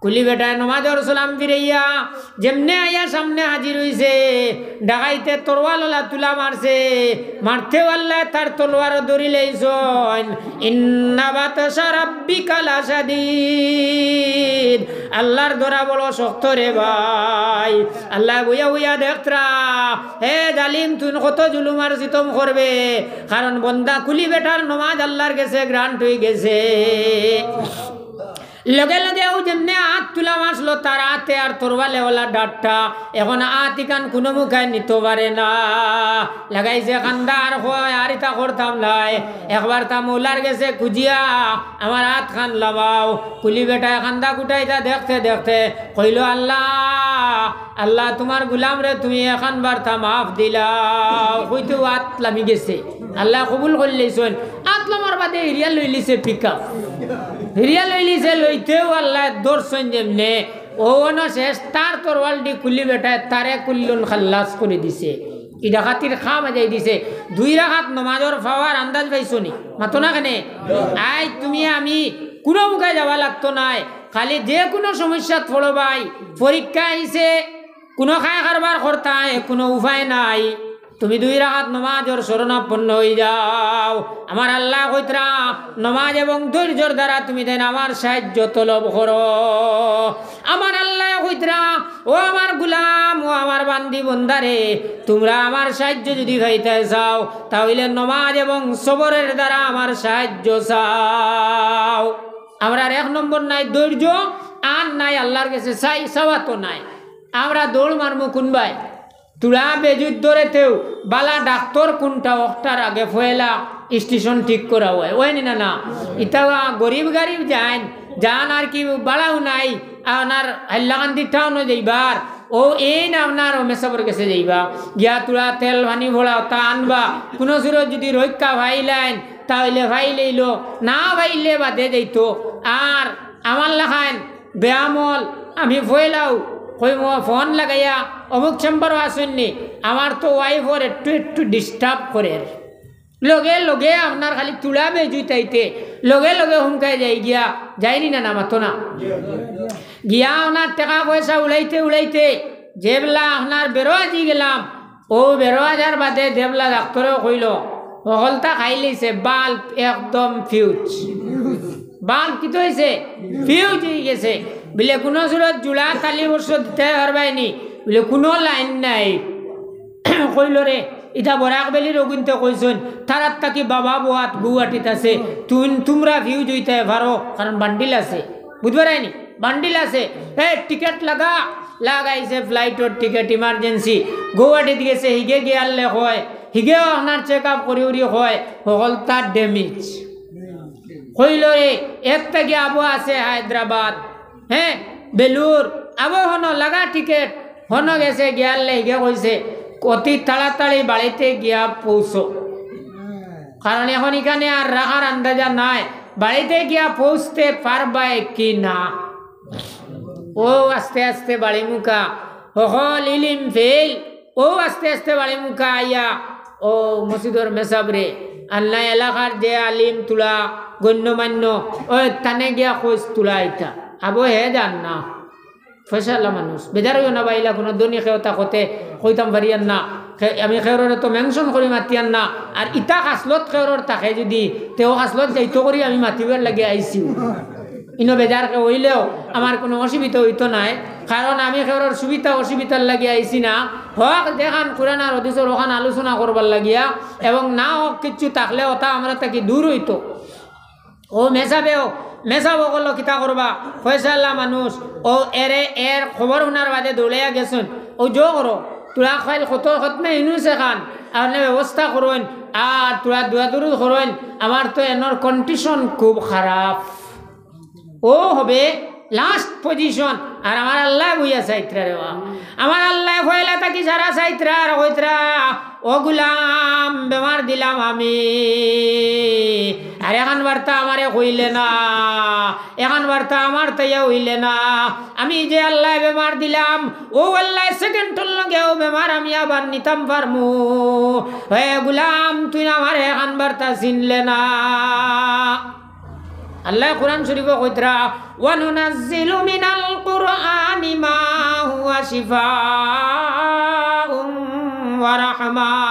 কুলি বেটায় নমাজর সালাম ফিরাইয়া যেমনে আইয়া সামনে হাজির অইছে, ডাকাইতে তরোয়াল অলা তুলা মারছে, মারতেউ আল্লায় তার তলোয়ারও ধরিলাইছইন। ইন্না বাতশা রাব্বিকা লাশাদীদ। আল্লার ধরা বড় শক্ত রে ভাই। আল্লায় বইয়া বইয়া দেখতরা, হে জালিম, তুইন কত জুলুম আর সিতম করবে, কারণ বন্দা কুলি বেটার নমাজ আল্লার গেছে grant অইগেছে। লগে লগে অউ যেমনে আত তুলা মারছিল, তার আতে আর তরোয়ালে অলা ডাট্টা, এখন আত ইখান কুনু মুখায় নিতো পারে না। লাগাইছে কান্দা আর কয়, "আর ইতা করতাম নায়, একবারতা মৌলার গেছে খুজিয়া আমার আতখান লামাও।" কুলি বেটায় কান্দা কুটাইতা দেখতে দেখতে কইলো, "আল্লা, আল্লা, তুমার গুলামরে তুমি এখানবারতা মাফ দিলাও।" কইতেউ আত লামি গেছে, আল্লায় কবুল করিলাইছইন। আত লামার বাদে হিরিয়া লইলিছে pickup, হিরিয়া লইলিছে, লইতেউ আল্লায় ধরছইন যেমনে, অউ অনো শেষ, তার তরোয়ালদি কুলি বেটায় তারে কুল্লুন খাল্লাস করি দিছে। ই ডাকাতির কাম আজাই দিছে। দুই রাকাত নমাজর power আন্দাজ পাইছো নি? মাতো না কেনে? আইজ তুমি আমি কুনু মুখায় যাওয়া লাগতো নায়, খালি যে কুনু সমস্যাত পড়ো ভাই, পরীক্ষা আইছে, কুনু কায় কারবার করতায়, কুনু উপায় নাই, তুমি দুই রাকাত নমাজর শরণাপন্ন অইযাও। আমার আল্লায় কইতরা, নমাজ এবং ধৈর্যর দ্বারা তুমি তাইন আমার সাহায্য তলব করো। আমার আল্লায় কইতরা, ও আমার গুলাম, ও আমার বান্দি বন্দারে, তুমরা আমার সাহায্য যুদি পাইতায় চাও, তা অইলে নমাজ এবং সবরের দ্বারা আমার সাহায্য চাও। আমরার এক নম্বর নাই ধৈর্য, আর নাই আল্লার গেছে চাই, চাওয়া তো নাই। আমরা দৌড় মারমু কুনবায়? তুরা বেজুত ধরেতেউ বালা ডাক্তর কুনটা, অকটার আগে পয়লা স্টেশন ঠিক করা অয়, অয় নি না? না, ইতা গরিব গারিব যাইন, যান আর কি বালাউ নাই, আপনার হাইলাকান্দি টাউনো যাইবার, অউ এইন আপনার ও মেসাবর গেছে যাইবা, গিয়া তুরা তেল পানি ভরা অতা আনবা, কুনু সুরত যুদি রক্ষা পাইলাইন, তা অইলে পাইলেইলো, না পাইলে বাদে যাইতো। আর আমার লাখান বেআমল, আমি পয়লাউ কইমু, ফোন লাগাইয়া, "অমুক চেম্বারো আছইন নি? আমার তো ওয়াইফর একটু একটু ডিস্টার্ব করের।" লগে লগে আপনার খালি তুলা বেজুত আইতে, লগে লগে হুমকাই যাই গিয়া, যাইনি না, না মাতো না। গিয়া আপনার টেকা পয়সা উড়াইতে উড়াইতে যেবলা আপনার বেরোয়া জি গেলাম, অউ বেরোয়া যার বাদে যেবলা ডাক্তরেও কইলো, হকলতা খাইলিছে, বাল্ব একদম ফিউজ। বাল্ব কিতা অইছে? ফিউজ অইগেছে। বিলে কুনু সুরত জুড়া তালি বর্ষ দিতায় পারবায় নি? বিলে কুনু লাইন নাই। কইলো রে, ইতা বরাক ভ্যালির অগুইন্তে কইছইন, তারার থাকি বাবা বওয়াত গৌহাটিত আছে, তুইন তুমরা ফিউজ অইতায় পারো, কারণ বান্ডিল আছে। বুঝবায় নি? বান্ডিল আছে। এ, টিকেট লাগা, লাগাইছে ফ্লাইটর টিকেট ইমার্জেন্সি। গৌহাটিত গেছে, হিগে গিয়ারলে কয়, হিগেও আপনার চেক আপ করি উরি কয়, হকলতা ড্যামেজ। কইলো রে, এর থাকি আবো আছে হায়দ্রাবাদ, হে, বেলুর, আবো হনো লাগা টিকেট, হনো গেছে গিয়ারলে হিগে কইছে, অতি তাড়াতাড়ি বাড়িতে গিয়া পৌঁছো। কারণ এখন ইখানে আর রাখার আন্দাজা নাই, বাড়িতে গিয়া পৌঁছতে পারবায় কি না। অউ আস্তে আস্তে বাড়ি মুখা, হকল ইলিম ফেল, অউ আস্তে আস্তে বাড়ি মুখা আইয়া, অউ মসজিদর মেসাবরে, আল্লাহ এলাকার যে আলিম তুলা, গণ্যমান্য, অউ তানে গিয়া কইছ তুলা ইতা। আবো হে যার না। পয়সাআলা মানুষ। বেজার অইও না বা, ইলা কুনু ধনী কেউ থাকতে কইতাম পারিয়ার না। খে-, আমি কেউররে তো mention করি মাতিয়ার না। আর ইতা খাসলত কেউরর থাকে যুদি, তেউ খাসলত যাইতো করি আমি মাতিবার লাগি আইছি। ইনো বেজার কেউ অইলেও আমার কুনু অসুবিধা অইতো নায়। কারণ আমি কেউরর সুবিধা অসুবিধার লাগি আইছি না। হক যেখান কুরআন আর হাদিসর অখান আলোচনা করবার লাগিয়া, এবং না হক কিচ্ছু থাকলে অতা আমরা থাকি দূর অইতো। অউ মেসাবেও, মেসাব অকলো কিতা করবা? পয়সাআলা মানুষ, অউ এরে এর খবর হুনার বাদে দৌড়াইয়া গেছইন। অউ জো করো, তুরা খাইল কত খতমে ইউনুস এখান, আপনে ব্যবস্থা করইন, আর তুরা দোয়া দুরুদ করইন, আমার তো এনর condition খুব খারাপ। অউ হবে last position, আর আমার আল্লায় বইয়া চাইতরা রে বা। আমার আল্লায় পয়লা থাকি সারা চাইতরা আর কইতরা, "ও গুলাম, বেমার দিলাম আমি, আর এখান বার্তা আমারে কইলে না, এখান বার্তা আমার তাইয়া অইলে না। আমি যে আল্লায় বেমার দিলাম, অউ আল্লায় সেকেন্ডর লগে অউ বেমার আমি আবার নিতাম পারমু। হে গুলাম, তুই আমারে এখান বার্তা চিনলে না।" আল্লায় কুরআন শরীফো কইতরা, "ওয়া নুনাজ্জিলু মিনাল কুরআনি মা হুয়া শিফাউন ওয়া রাহমা।"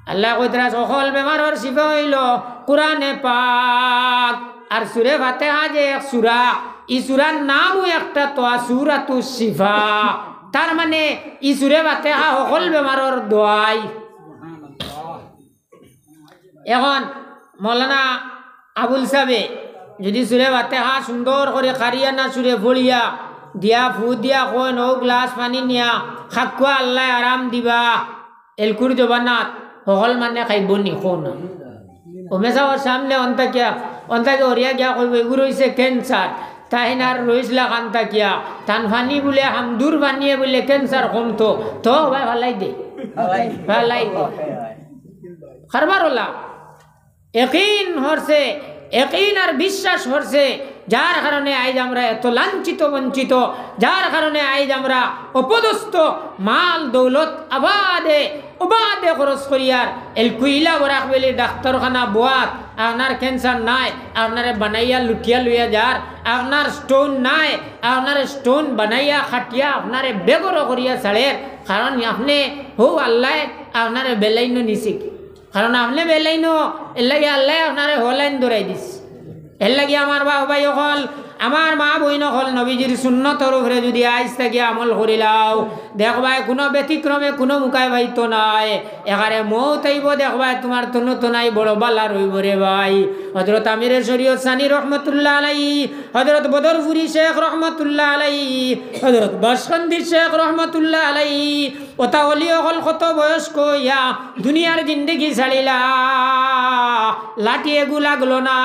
আল্লায় কইতরা, হকল বেমারর শিফা অইলো কুরআনে পাক। আর সুরে ফাতেহা যে এক সুরা, ই সুরার নামও একটা তো সূরাতুশ শিফা। তার মানে ই সুরে ফাতেহা হকল বেমারর দোয়াই। এখন মৌলানা আবুল সাবে যুদি সুরে ফাতেহা সুন্দর করি কারিয়ানা সুরে পড়িয়া দিয়া ফু দিয়া কইন, অউ গ্লাস পানি নিয়া খাক্কুয়া আল্লায় আরাম দিবা, এলকুর জবানাত হকল মানে খাইবো নি কও না। অউ মেসাবর সামনে অন্তাকিয়া, অন্তাকে অরিয়া গিয়া কইবো, "এগুর অইছে ক্যান্সার।" তাইন আর রইছলা কান্তা কিয়া, তান পানি বুলে হামদুর পানিয়ে বুলে ক্যান্সার কমতো, তো ভাই ফালাই দে। ফালাই দে। কারবার অলা। একিন করছে, একিন আর বিশ্বাস করছে, যার কারণে আইজ আমরা এত লাঞ্ছিত বঞ্চিত, যার কারণে আইজ আমরা অপদস্থ, মাল দৌলত আবাদে অবাদে খরচ করিয়ার। এলকুইলা বরাক ভ্যালির ডাক্তারখানা বোয়াত, আপনার cancer নাই, আপনারে বানাইয়া লুটিয়া লইয়া যার, আপনার stone নাই, আপনারে stone বানাইয়া খাটিয়া আপনারে বেগর করিয়া ছাড়ের। কারণ আপনে হউ আল্লায় আপনারে বেলাইনো নিছে কি? কারণ আপনে বেলাইনো, এরলাগি আল্লায় আপনারে হলাইন ধরাই দিছে। এরলাগি আমার বাপ ভাই অকল, আমার মা বইন অকল, নবীজির সুন্নতর উপরে যুদি আইজ থাকি আমল করিলাও, দেখবায় কুনু ব্যতিক্রমে কুনু মুখায় পাইতো নায়। একারে মউত আইবো, দেখবায় তুমার তনু তনাই বড় বালা রইবো রে ভাই। হযরত আমিরে শরীয়ত সানি রহমতুল্লাহ আলাইহি, হযরত বদরপুরি শেখ রহমতুল্লাহ আলাইহি, হযরত বাসকান্দি শেখ রহমতুল্লাহ আলাইহি, অতা অলি অকল কত বয়স্ক অইয়া দুনিয়ার জিন্দেগি ছাড়িলা, লাঠি এগু লাগলো না,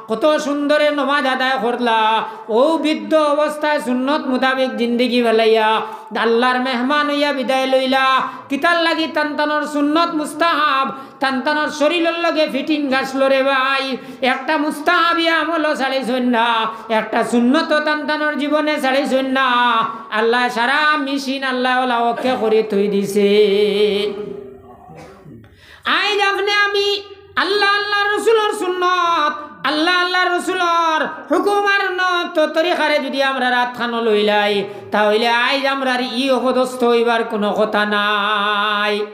কত সুন্দরে নমাজ আদায় করলা। অউ বৃদ্ধ অবস্থায় সুন্নত মোতাবেক জিন্দেগি ফালাইয়া আল্লার মেহমান অইয়া বিদায় লইলা। কিতার লাগি? তান তানর সুন্নত মুস্তাহাব, তান তানর শরীলর লগে fitting আসলো রে ভাই। একটা মুস্তাহাবি আমলও ছাড়িছইন না, একটা সুন্নতও তান তানর জীবনে ছাড়িছইন না। আল্লায় সারা মেশিন আল্লায় অলা OK করি থুই দিছে। আইজ আপনে আমি আল্লা, আল্লার রসুলর সুন্নত, আল্লা, আল্লার রসুলর হুকুম আর নত তরিকারে যুদি আমরার আতখানো লইলাই, তা অইলে আইজ আমরার ই অপদস্থ অইবার কুনু কথা নাই।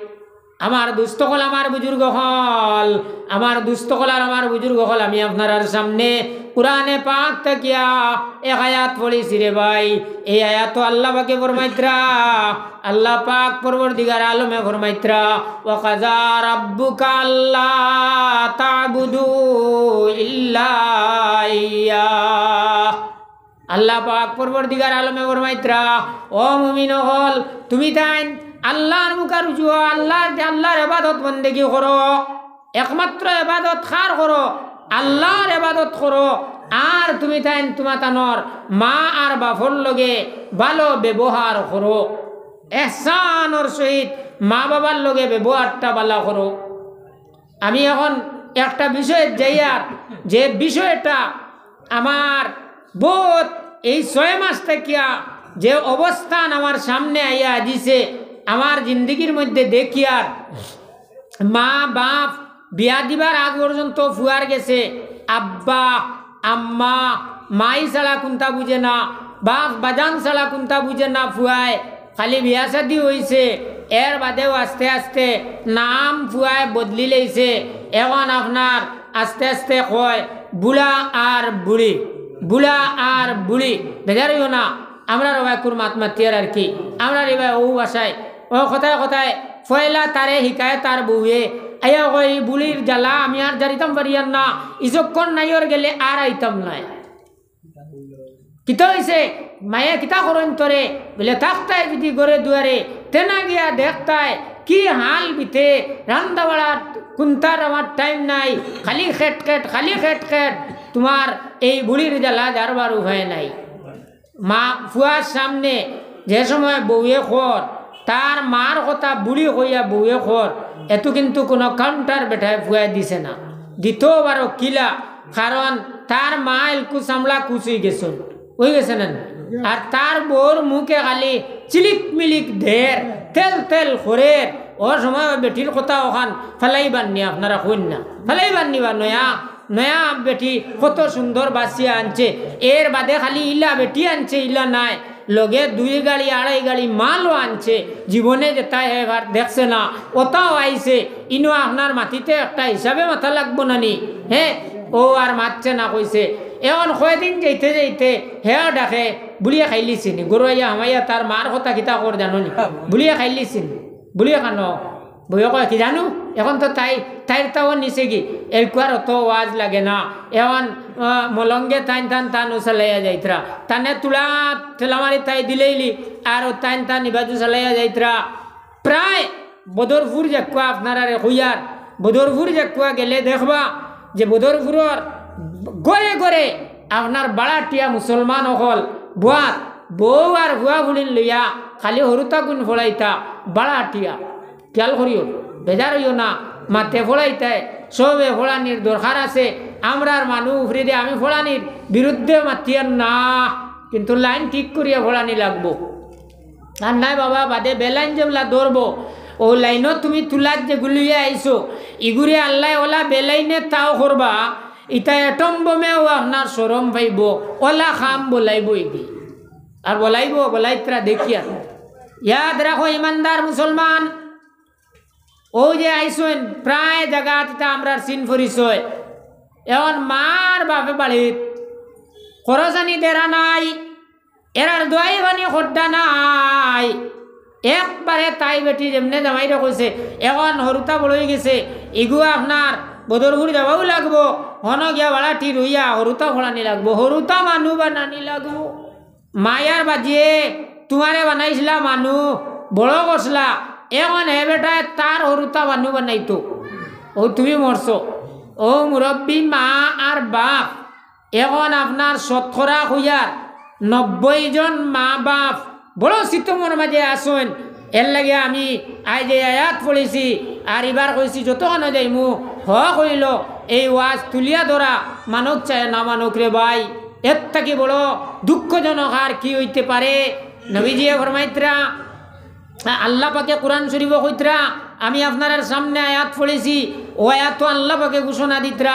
আমার দুস্ত অকল, আমার বুজুর্গ অকল, আমার দুস্ত অকল আর আমার বুজুর্গ অকল, আমি আপনারার সামনে কুরআনে পাক থাকিয়া এক আয়াত পড়িছি রে ভাই। এই আয়াতো আল্লা পাকে ফরমাইতরা, আল্লা পাক পরওয়ারদিগার আলমে ফরমাইতরা, "ওয়া কাযা রাব্বুকা আল্লা তা'বুদু ইল্লা ইয়্যাহ।" আল্লা পাক পরওয়ারদিগার আলমে ফরমাইতরা, "ও মুমিন অকল, তুমি তাইন আল্লার মুখারুজু অও, আল্লার, আল্লার ইবাদত বন্দেগি করো।" একমাত্র এবাদত কার করো? আল্লার এবাদত করো। আর তুমি তাইন তুমা তানর মা আর বাফর লগে ভালো ব্যবহার করো, এহসানর সহিত মা বাবার লগে ব্যবহারটা ভালা করো। আমি এখন একটা বিষয়ে যাইয়ার, যে বিষয়টা আমার বউত এই ছয় মাস থাকিয়া যে অবস্থান আমার সামনে আইয়া দিছে, আমার জিন্দেগির মধ্যে দেখিয়ার মা বাফ বিয়া দিবার আগ পর্যন্ত ফুয়ার গেছে আব্বা, আম্মা, মাই ছাড়া কুন্তা বুঝে না, বাফ বাজান ছাড়া কুন্তা বুঝে না ফুয়ায়। খালি বিয়া শাদি অইছে, এর বাদেও আস্তে আস্তে নাম ফুয়ায় বদলি লইছে। এখন আপনার আস্তে আস্তে কয় বুড়া আর বুড়ি, বুড়া আর বুড়ি। বেজার অইও না, আমরার অবায় কুর মাত মাতিয়ার আর কি। আমরার ইবায় অউ ভাষায়, অউ কথায় কথায়, পয়লা তারে হিকায় তার বউয়ে, আইয়া কয়, "ই বুড়ির জ্বালা আমি আর জারিতাম পারিয়ার না, ইজক্কর নাইওর গেলে আর আইতাম নায়।" কিতা অইছে? মায়ে কিতা করইন তোরে? বলে, "থাকতায় যদি ঘরে দুয়ারে, তেনা গিয়া দেখতায় কি হাল বিতে, রান্দা বাড়ার কুন্তার আমার time নাই, খালি খেট খেট, খালি খেট খেট, তুমার এই বুড়ির জ্বালা যারবার উপায় নাই।" মা ফুয়ার সামনে যে সময় বউয়ে কর, তার মার কথা বুড়ি কইয়া বউয়ে কর, এতো কিন্তু কুনু counter বেটায় ফুয়ায় দিছে না। দিতো বারো কিলা, কারণ তার মা এলকু চামড়া কুচ অইগেছইন, অইগেছে না নি? আর তার বউর মুখে খালি চিলিক মিলিক দের, তেল তেল করের। অউ সময় বেটির কথা অখান ফালাইবার নি, আপনারা কইন না, ফালাইবার নি বা নয়া নয়া বেটি কত সুন্দর বাছিয়া আনছে, এর বাদে খালি ইলা বেটি আনছে, ইলা নায়, লগে দুই গাড়ি, আড়াই গাড়ি মালও আনছে। জীবনে যেতায় হে আর দেখছে না, অতাও আইছে। ইনো আপনার মাতিতে একটা হিসাবে মাতা লাগবো না নি? হে, অউ আর মাতছে না কইছে। এখন কয়দিন যাইতে যাইতে হে ডাকে, "বুড়িয়ে খাইলিছে নি?" ঘরো আইয়া হামাইয়া তার মার কথা কিতা কর জানো নি? "বুড়িয়ে খাইলিছে নি?" বুড়িয়ে কানো? বউয়ে কয়, "কি জানু, এখন তো তাই, তাইর তাও নিছে কি, এলকু আর অত ওয়াজ লাগে না, এখন, আহ, মলঙ্গে তাইন তান তানু চালাইয়া যাইতরা, তানে তুলা ঠেলামারি তাই দিলেইলি, আর অউ তাইন তান ইবাজু চালাইয়া যাইতরা।" প্রায় বদরপুর যেকুয়া আপনারারে কইয়ার, বদরপুর যেকুয়া গেলে দেখবা যে বদরপুরর ঘরে ঘরে আপনার বাড়াটিয়া মুসলমান অকল বউত, বউ আর ফুয়া ফুড়িন লইয়া খালি হুরুতাকুন ফড়াইতা বাড়াটিয়া। খিয়াল করিও, বেজার অইও না, মাতে ফড়াইতায়, সবে ফড়ানির দরকার আছে। আমরার মানু উপরেদি আমি ফড়ানির বিরুদ্ধে মাতিয়ার না, কিন্তু লাইন ঠিক করিয়া ফড়ানি লাগবো। আর নায় বাবা, বাদে বেলাইন যেবলা ধরবো, অউ লাইনো তুমি তুলাত যেগু লইয়া আইছো, ইগুরে আল্লায় অলা বেলাইনে তাও করবা, ইতা এটম বোমেও আপনার শরম পাইবো, অলা কাম বলাইবো ইগি। আর বলাইবো, বলাইত্রা দেখিয়া। ইয়াদ রাখো ইমানদার মুসলমান, অউ যে আইছইন, প্রায় জাগাত ইতা আমরার চিন পরিচয়। এখন মার বাপে বাড়িত খরচানি দেরা নাই, এরার দোয়াই পানি খোদ্দা নাই। একবারে তাই বেটি যেমনে জামাইরে কইছে, এখন হুরুতা বড় অইগেছে, ইগু আপনার বদরপুর যাওয়াও লাগবো, হনো গিয়া বাড়াটি রইয়া হুরুতা ফড়ানি লাগবো, হুরুতা মানু বানানি লাগবো। মায়ার বাজিয়ে তুমারে বানাইছলা মানু, বড় করছলা, এখন হে বেটায় তার হুরুতা মানু বানাইতো। অউ তুমি মরছো। অউ মুরব্বি মা আর বাপ, এখন আপনার শতকরা কইয়ার নব্বই জন মা বাপ বড় সিতমর মাঝে আছইন। এরলাগি আমি আইজ এই আয়াত পড়ছি, আর ইবার কইছি যতখানো যাইমু, হক অইলো এই ওয়াজ তুলিয়া ধরা, মানুক চায় না মানুক রে ভাই, এর থাকি বড় দুঃখজনক আর কি অইতে পারে? নবীজিয়ে ফরমাইত্রা, আ-, আল্লাহ পাকে কোরআন শরীফো কইত্রা, আমি আপনারার সামনে আয়াত পড়ছি, অউ আয়াতো আল্লাহ পাকে ঘোষণা দিত্রা,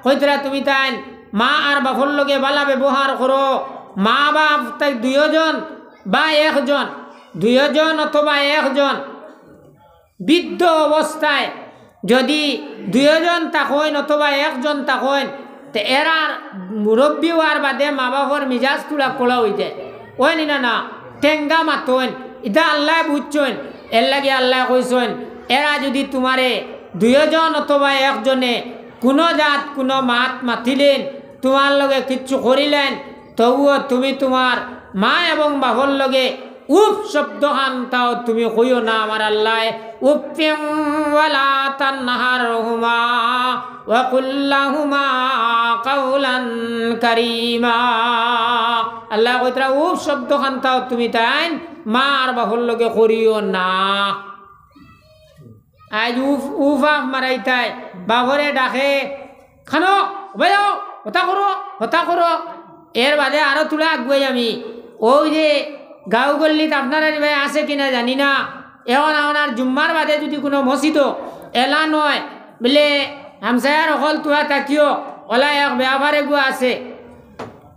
কইত্রা, তুমি তাইন মা আর বাপর লগে ভালা ব্যবহার করো। মা বাপ তাই দুইজন বা একজন, দুইজন অথবা একজন, বৃদ্ধ অবস্থায় যদি দুইজন থাকইন অথবা একজন থাকইন, তে এরার মুরব্বি অওয়ার বাদে মা বাপর মিজাজ থুড়া কড়া অইযায়, অয়নি না? না, টেঙ্গা মাতইন, ইতা আল্লায় বুঝছইন। এরলাগি আল্লায় কইছইন, এরা যদি তুমারে দুইজন অথবা একজনে কুনু জাত কুনু মাত মাতিলেন, তুমার লগে কিচ্ছু করিলেন, তবুও তুমি তুমার মা এবং বাপর লগে উফ শব্দ খানতাও তুমি কইও না। আমার আল্লায়, উফিন ওয়ালা তানহারহুমা ওয়া কুল লাহুমা কাওলান কারীমা। আল্লায় কইত্রা, উফ শব্দ খানতাও তুমি তাইন মা আর বাপর লগে করিও না। আইজ উফ, উফ আফ মারাইতায়, বাপরে ডাকে, "খানো, উবাই যাও, হতা করো, হতা করো।" এর বাদে আরো থুড়া আগুয়াই আমি। অউ যে গাঁও গল্লিত আপনারার ইবায় আছে কিনা জানি না, এখন আপনার জুম্মার বাদে যদি কুনু মসজিদো এলান অয়, বুলে, "হামসায়ার হকল তুরা থাকিও, অলা এক বেয়াপার এগু আছে।"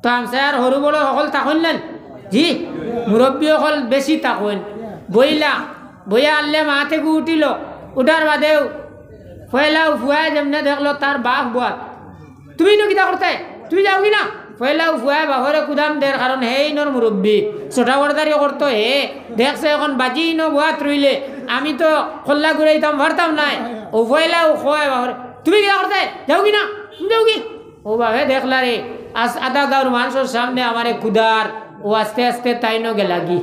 তো হামসায়ার হুরু বড় হকল থাকইন না? জি, মুরব্বি হকল বেশি থাকইন। বইলা, বইয়া আল্লে মাতেগু উঠিলো, উঠার বাদেউ পয়লাউ ফুয়ায় যেমনে দেখলো তার বাপ বওয়াত, "তুমি ইনো কিতা করতায়? তুমি যাওগি না?" পয়লাউ ফুয়ায় বাপরে কুদাম দের, কারণ হে ইনোর মুরব্বি, ছোটা বড়দারি করতো হে, দেখছে এখন বাজি ইনো বওয়াত রইলে আমি তো কল্লা ঘুরাইতাম পারতাম নায়। অউ পয়লাউ কয় বাপরে, "তুমি কিতা করতায়? যাওগি না? তুমি যাওগি?" অউ বাপে দেখলা রে, আস-, আধা গাঁওর মানষর সামনে আমারে কুদার, অউ আস্তে আস্তে তাইনও গেলাগি।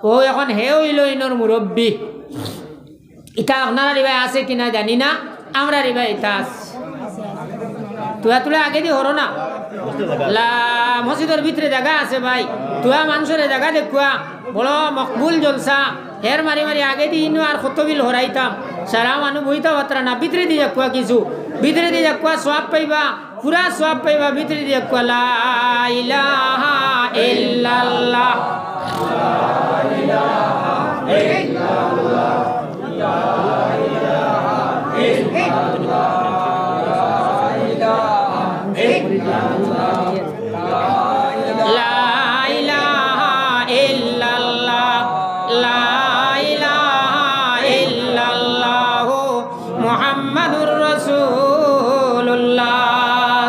অউ এখন হে অইলো ইনোর মুরব্বি। ইতা আপনারার ইবায় আছে কিনা জানি না, আমরার ইবায় ইতা আছে। তুরা তুরা আগেদি হরো না। লা, মসজিদর ভিতরে জাগা আছে ভাই। তুরা মানষরে জাগা দেখুয়া, বড় মকবুল জলসা। হের মারি মারি আগেদি ইনো আর কত বিল হরাইতাম। সারা মানু বইতা পারতা না, ভিতরেদি যাউক্কা কিছু। ভিতরেদি যাউক্কা সওয়াব পাইবা, পুরা সওয়াব পাইবা, ভিতরেদি যাউক্কা। লা ইলাহা ইল্লাল্লাহ। লা ইলাহা ইল্লাল্লাহ, লা ইলাহা ইল্লাল্লাহু মুহাম্মাদুর রাসূলুল্লাহ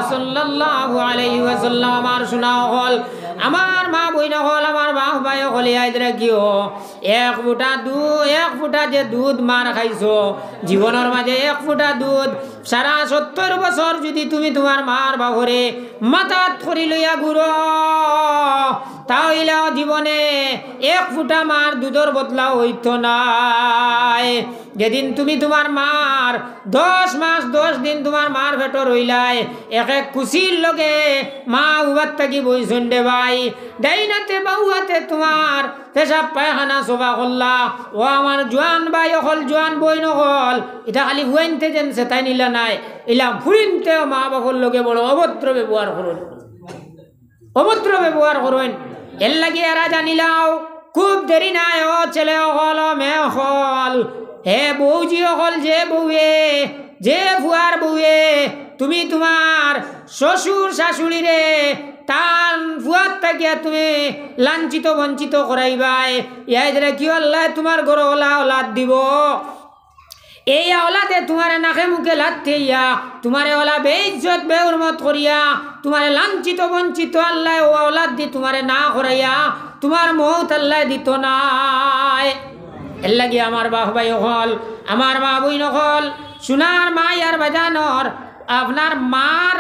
সাল্লাল্লাহু আলাইহি ওয়াসাল্লাম। আমার সোনা অকল, আমার মা বইন অকল, আমার বাপ ভাই অকল, ইয়াদ রাখিও, এক ফুটা দু-, এক ফুটা যে দুধ মার খাইছো, জীবনর মাঝে এক ফুটা দুধ, সারা সত্তর বছর যদি তুমি তুমার মার বাপরে মাথাত করি লইয়া ঘুরো, তা অইলেও জীবনে এক ফুটা মার দুধর বদলা অইতো নায়। যেদিন তুমি তুমার মার দশ মাস দশ দিন তুমার মার পেটো রইলায়, এক এক কুচির লগে মা উবাত থাকি বইছইন রে ভাই। ডাইন আতে বাউ আতে তুমার পেশাব পায়খানা সবা করলা। ও আমার জোয়ান ভাই অকল, জোয়ান বইন অকল, ইতা খালি ফুয়াইন্তে যেন চেতাইন ইলা নায়, ইলা ফুরিন্তেও মা বাফর লগে বড় অভদ্র ব্যবহার করইন। অভদ্র ব্যবহার করইন। এরলাগি এরা জানিলাও, খুব দেরি নাই, ও ছেলে অকল, ও মেয়ে অকল, হে বউজি অকল, যে বউয়ে, যে ফুয়ার বউয়ে, তুমি তুমার শ্বশুর শাশুড়িরে তান ফুয়ার থাকিয়া তুমি লাঞ্ছিত বঞ্চিত করাইবায়, ইয়াদ রাখিও আল্লায় তুমার ঘরো অলা অলাদ দিবো। এই আওলাদে তুমারে নাকে মুখে লাথ দেইয়া, তুমারে অলা বেইজ্জত বেহুরমত করিয়া, তুমারে লাঞ্ছিত বঞ্চিত আল্লায় অউ আওলাদ দি তুমারে না করাইয়া, তুমার মউত আল্লায় দিতো নায়। এরলাগি আমার বাফ ভাই অকল, আমার মা বইন অকল, সোনার মাই আর বাজানর, আপনার মার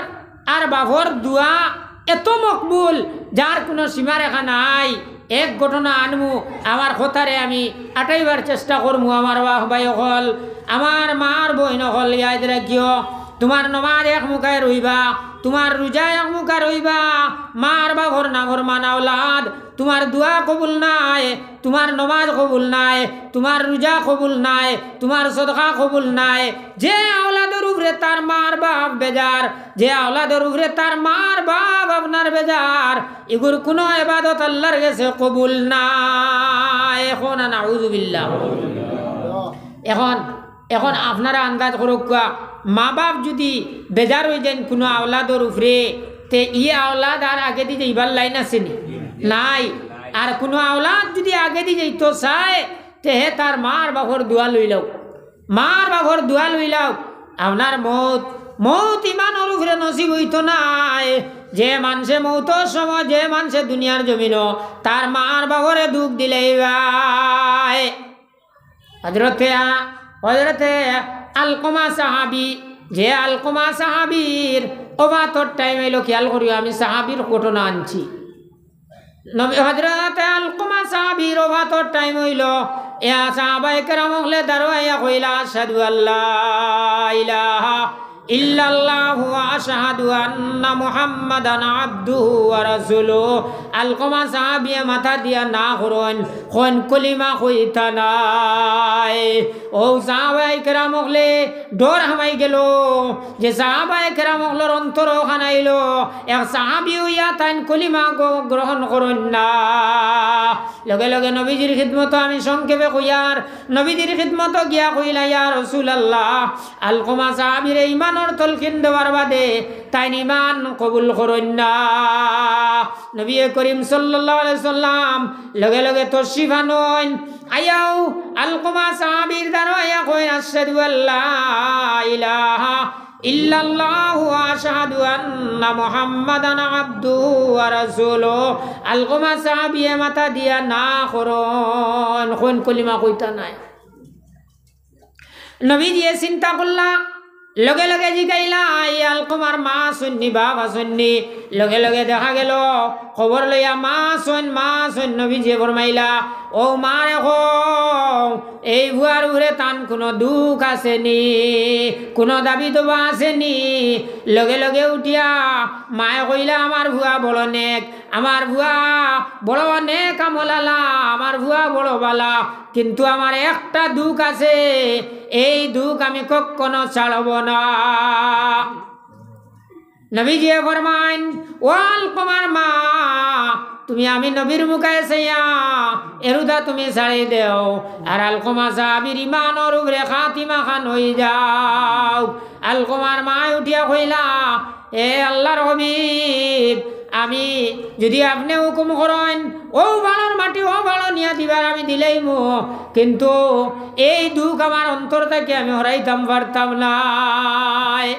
আর বাফর দোয়া এত মকবুল, যার কুনু সীমারেখা নাই। এক ঘটনা আনমু, আমার কথারে আমি আটাইবার চেষ্টা করমু। আমার বাফ ভাই অকল, আমার মার বইন অকল, ইয়াদ রাখিও, তুমার নমাজ এক মুখায় রইবা, তুমার রুজা এক মুখা রইবা। মার বাফর নাফরমান আওলাদ, তুমার দোয়া কবুল নায়, তুমার নমাজ কবুল নায়, তুমার রুজা কবুল নায়, তুমার সদকা কবুল নায়। যে আওলাদর উপরে তার মার বাফ বেজার, যে আওলাদর উপরে তার মার বাফ আপনার বেজার, ইগুর কুনু ইবাদত আল্লার গেছে কবুল নায়। কও না নাউজুবিল্লাহ। এখন, এখন আপনারা আন্দাজ করউক্কা, মা বাফ যুদি বেজার অইযাইন কুনু আওলাদর উপরে, তে ই আওলাদ আর আগেদি যাইবার লাইন আছে নি? নাই। আর কুনু আওলাদ যুদি আগেদি যাইতো চায়, তে হে তার মার বাফর দোয়া লইলাও। মার বাফর দোয়া লইলাও, আপনার মউত, মউত ইমানর উপরে নসিব অইতো নায়। যে মানষে মউতর সময়, যে মানষে দুনিয়ার জমিনো তার মার বাফরে দুখ দিলাইবায়। হজরতে আ-, হজরতে আলকমা সাহাবি, যে আলকমা সাহাবির ওফাতর টাইম অইলো, খিয়াল করিও, আমি সাহাবির ঘটনা আনছি। নবী হজরতে আলকমা সাহাবির ওফাতর টাইম অইলো, এ সাহাবায়ে কেরাম অকলে দাঁড়াইয়া কইলা, "আশহাদু আল্লা ইলাহা ইল্লাল্লাহু ওয়া আশহাদু আন্না মুহাম্মাদান আবদুহু ওয়া রাসূলুহু।" আলকমা সাহাবিয়ে মাথা দিয়া না করইন, কইন কলিমা কইতা নায়। অউ সাহাবায়ে কেরাম অকলে ডর হামাই গেলো, যে সাহাবায়ে কেরাম অকলর অন্তরো খানাইলো, এক সাহাবি অইয়া তাইন কলিমা গ-, গ্রহণ করইন না। লগে লগে নবীজির খিদমতো, আমি সংক্ষেপে কইয়ার, নবীজির খিদমতো গিয়া কইলা, "ইয়া রাসূলুল্লাহ, আলকমা সাহাবিরে ইমানর তলকিন দেওয়ার বাদে তাইন ইমান কবুল করইন না।" নবী করিম সাল্লাল্লাহু আলাইহি সাল্লাম লগে লগে তশরিফ আনইন, আইয়াউ আলকমা সাহাবির দাঁড়াইয়া কইন, "আশহাদু আল্লা ইলাহা ইল্লাল্লাহু ওয়া আশহাদু আন্না মুহাম্মাদান আবদুহু ওয়া রাসূলুহু।" আলকমা সাহাবিয়ে মাথা দিয়া না করইন, কইন কলিমা কইতা নায়। নবীজিয়ে চিন্তা করলা, লগে লগে জিগাইলা, "এই আলকমার মা আছইন নি, বাফ আছইন নি?" লগে লগে দেখা গেলো, খবর লইয়া, "মা আছইন, মা আছইন।" নবীজিয়ে ফরমাইলা, "ও মা রে, কও, এই ফুয়ার উপরে তান কুনু দুখ আছে নি, কুনু দাবি দাওয়া আছে নি?" লগে লগে উঠিয়া মায়ে কইলা, "আমার ফুয়া বড় নেক, আমার ফুয়া বড় নেক আমলআলা, আমার ফুয়া বড় ভালা, কিন্তু আমার একটা দুখ আছে, এই দুখ আমি কখনো ছাড়ব না।" নবীজিয়ে ফরমাইন, "ও আলকমার মা, তুমি আমি নবীর মুখায় চাইয়া এরুদা তুমি ছাড়ি দেও।" আর আলকমা সাহাবির ইমানর উপরে খাতিমা খান অইযাউক। আলকমার মায় উঠিয়া কইলা, "এ আল্লার হাবিব, আমি যুদি আপনে হুকুম করইন, অউ ভালর মাটি অউ ভালো নিয়া দিবার আমি দিলাইমু, কিন্তু এই দুখ আমার অন্তর থাকি আমি হরাইতাম পারতাম নায়।"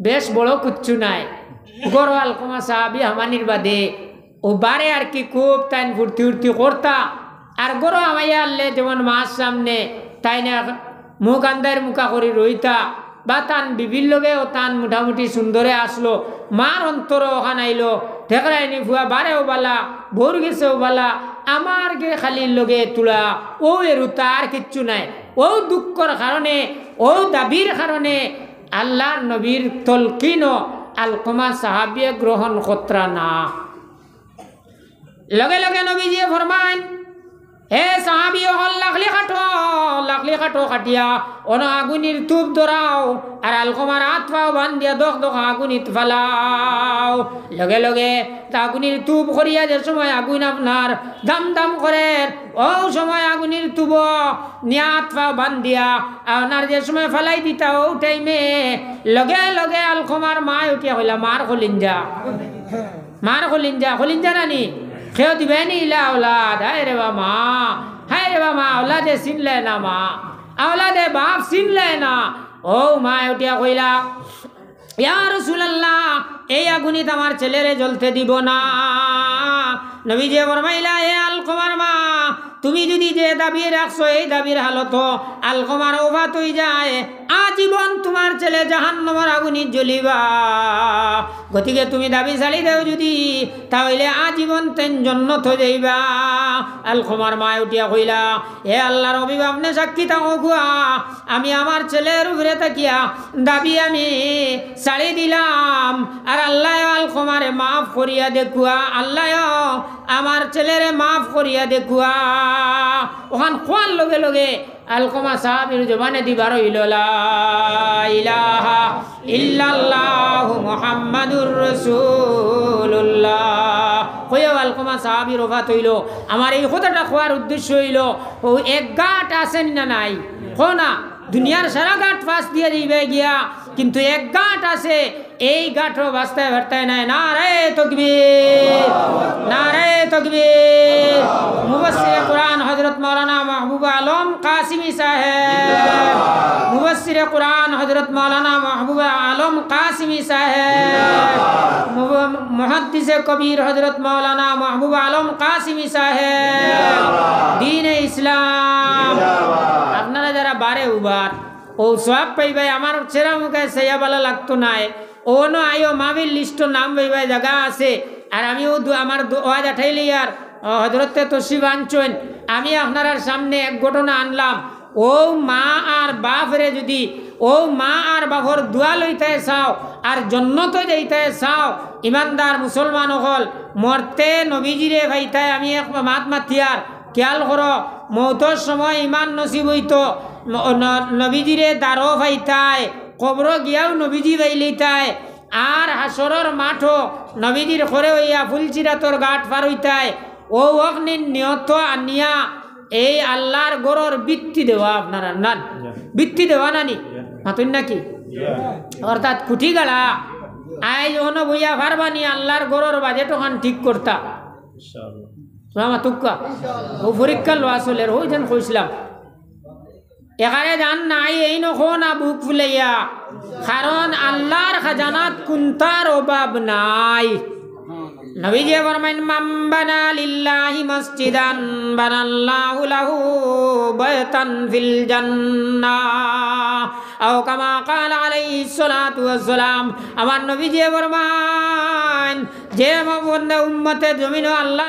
বেশ বড় কুচ্ছু নায়। ঘরো আলকমা সাহাবি হামানির বাদে অউ বারে আর কি খুব তাইন ফুর্তি উর্তি করতা। আর ঘরো হামাইয়া আরলে যেমন মার সামনে তাইন এক মুখ আন্দাইর মুখা করি রইতা। বা তান বিবির লগেও তান মোটামুটি সুন্দরে আসলো, মার অন্তরও অখান আইলো, দেখরায়নি ফুয়া বারেও বালা, বউর গেছেও বালা, আমার গে খালির লগে তুলা, অউ এরুতা আর কিচ্ছু নাই। অউ দুঃখর কারণে, অউ দাবির কারণে আল্লার নবীর তলকিনও আলকমা সাহাবিয়ে গ্রহণ করতরা না। লগে লগে নবীজিয়ে ফরমাইন, "হে সাহাবি অকল, লাকড়ি কাটো, লাকড়ি কাটো, কাটিয়া অনো আগুনির তুপ ধরাও, আর আলকমার আত পাও বান্ধিয়া দখ দখ আগুনিত ফালাও।" লগে লগে তা আগুনির তুপ করিয়া যে সময় আগুন আপনার দাম দাম করের, অউ সময় আগুনির তুপ নিয়া আত পাও বান্ধিয়া আপনার যে সময় ফালাই দিতা, অউ টাইমে লগে লগে আলকমার মায় উঠিয়া কইলা, "মার কলিঞ্জা।" মার কলিঞ্জা, কলিঞ্জা নানি? কেউ দিবে নি ইলা আওলাদ? হায় রে বা মা, হায় রে বা মা, আওলাদে চিনলে না মা, আওলাদে বাপ চিনলে না। অউ মায় উঠিয়া কইলা, "ইয়া রাসূলুল্লাহ, এই আগুনিত আমার ছেলেরে জ্বলতে দিব না।" নবীজিয়ে ফরমাইলা, "এ আলকমার মা, তুমি যুদি যে দাবি রাখছো, এই দাবির হালত আলকমার ওফাত অই যায়, আজীবন তুমার ছেলে জাহান্নামর আগুনিত জ্বলিবা। গতিকে তুমি দাবি ছাড়ি দেও যুদি, তা অইলে আজীবন তেন জন্নত অই যাইবা।" আলকমার মায় উঠিয়া কইলা, "হে আল্লার হাবিব, আপনে সাক্ষী থাকউক্কা, আমি আমার ছেলের উপরে থাকিয়া দাবি আমি ছাড়ি দিলাম, আর আল্লায়ও আলকমারে মাফ করিয়া দেউক্কা, আল্লায়ও আমার ছেলেরে মাফ করিয়া দেউক্কা।" অখান কওয়ার লগে লগে আলকমা সাহাবির জবানেদি বার অইলো, "লা ইলাহা ইল্লাল্লাহু মুহাম্মাদুর রাসূলুল্লাহ।" কইয়াউ আলকমা সাহাবির ওফাত অইলো। আমার এই কথাটা কওয়ার উদ্দেশ্য অইলো, অউ এক ঘাট আছে নি না নাই? কও না, দুনিয়ার সারা ঘাট পাশ দিয়া যাইবায় গিয়া, কিন্তু এক ঘাট আছে, এই ঘাটও বাছতায় পারতায় নায়। নারায়ে তাকবীর, নারায়ে তাকবীর। মুফাসসিরে কুরআন হযরত মাওলানা মাহবুব আলম কাসিমি সাহেব, মুফাসসিরে কুরআন হযরত মাওলানা মাহবুব আলম কাসিমি সাহেব, মুফ-, মুহাদ্দিসে কবির হযরত মাওলানা মাহবুব আলম কাসিমি সাহেব, দ্বীনে ইসলাম। আপনারা যারা বারে উবার, অউ সওয়াব পাইবায়, আমার চেহারা মুখে চাইয়া বালা লাগতো নায়। অনো আইও, মাহফিল লিস্টো নাম পাইবায়, জাগা আছে। আর আমি অউ দু-, আমার দু-, ওয়াজ আঠাইলে আর, আ, হযরতে তশরিফ আনছইন, আমি আপনারার সামনে এক ঘটনা আনলাম। অউ মা আর বাফরে যুদি, অউ মা আর বাফর দোয়া লইতায় চাও, আর জন্নতো যাইতায় চাও, ইমানদার মুসলমান অকল, মরতে নবীজিরে পাইতায়। আমি এক মাত মাতিয়ার, খিয়াল করো, মউতর সময় ইমান নসিব অইতো, ন-, ন-, নবীজিরে দারো পাইতায়, কবরো গিয়াউ নবীজি পাইলিতায়, আর হাশরর মাঠো নবীজির খরে অইয়া ফুলসিরাতর ঘাট পার অইতায়। অউ অকনির নিয়ত আনিয়া এই আল্লার ঘরর ভিত্তি দেওয়া আপনারার নানি? ভিত্তি দেওয়া নানি? মাতইন নাকি? অর্থাৎ খুটি গাড়া। আইজ অনো বইয়া পারবানি আল্লার ঘরর বাজেট অখান ঠিক করতা? ইনশাআল্লাহ। মাতুক্কা। অউ পরীক্ষা লওয়া চলের, অউ যেন কইছলাম। একারে জান নাই, এইন কও না বুক ফুলাইয়া, কারণ আল্লার খাজানাত কুন্তার অভাব নাই। নবীজিয়ে ফরমাইন, "মান বানা লিল্লাহি মসজিদান বানাল্লাহু লাহু বাইতান ফিল জান্নাহ।" আও কামা ক্বালা আলাইহিস সালাতু ওয়াস সালাম। আমার নবীজিয়ে ফরমাইন, যে বন্দা উম্মতে জমিনো আল্লাহ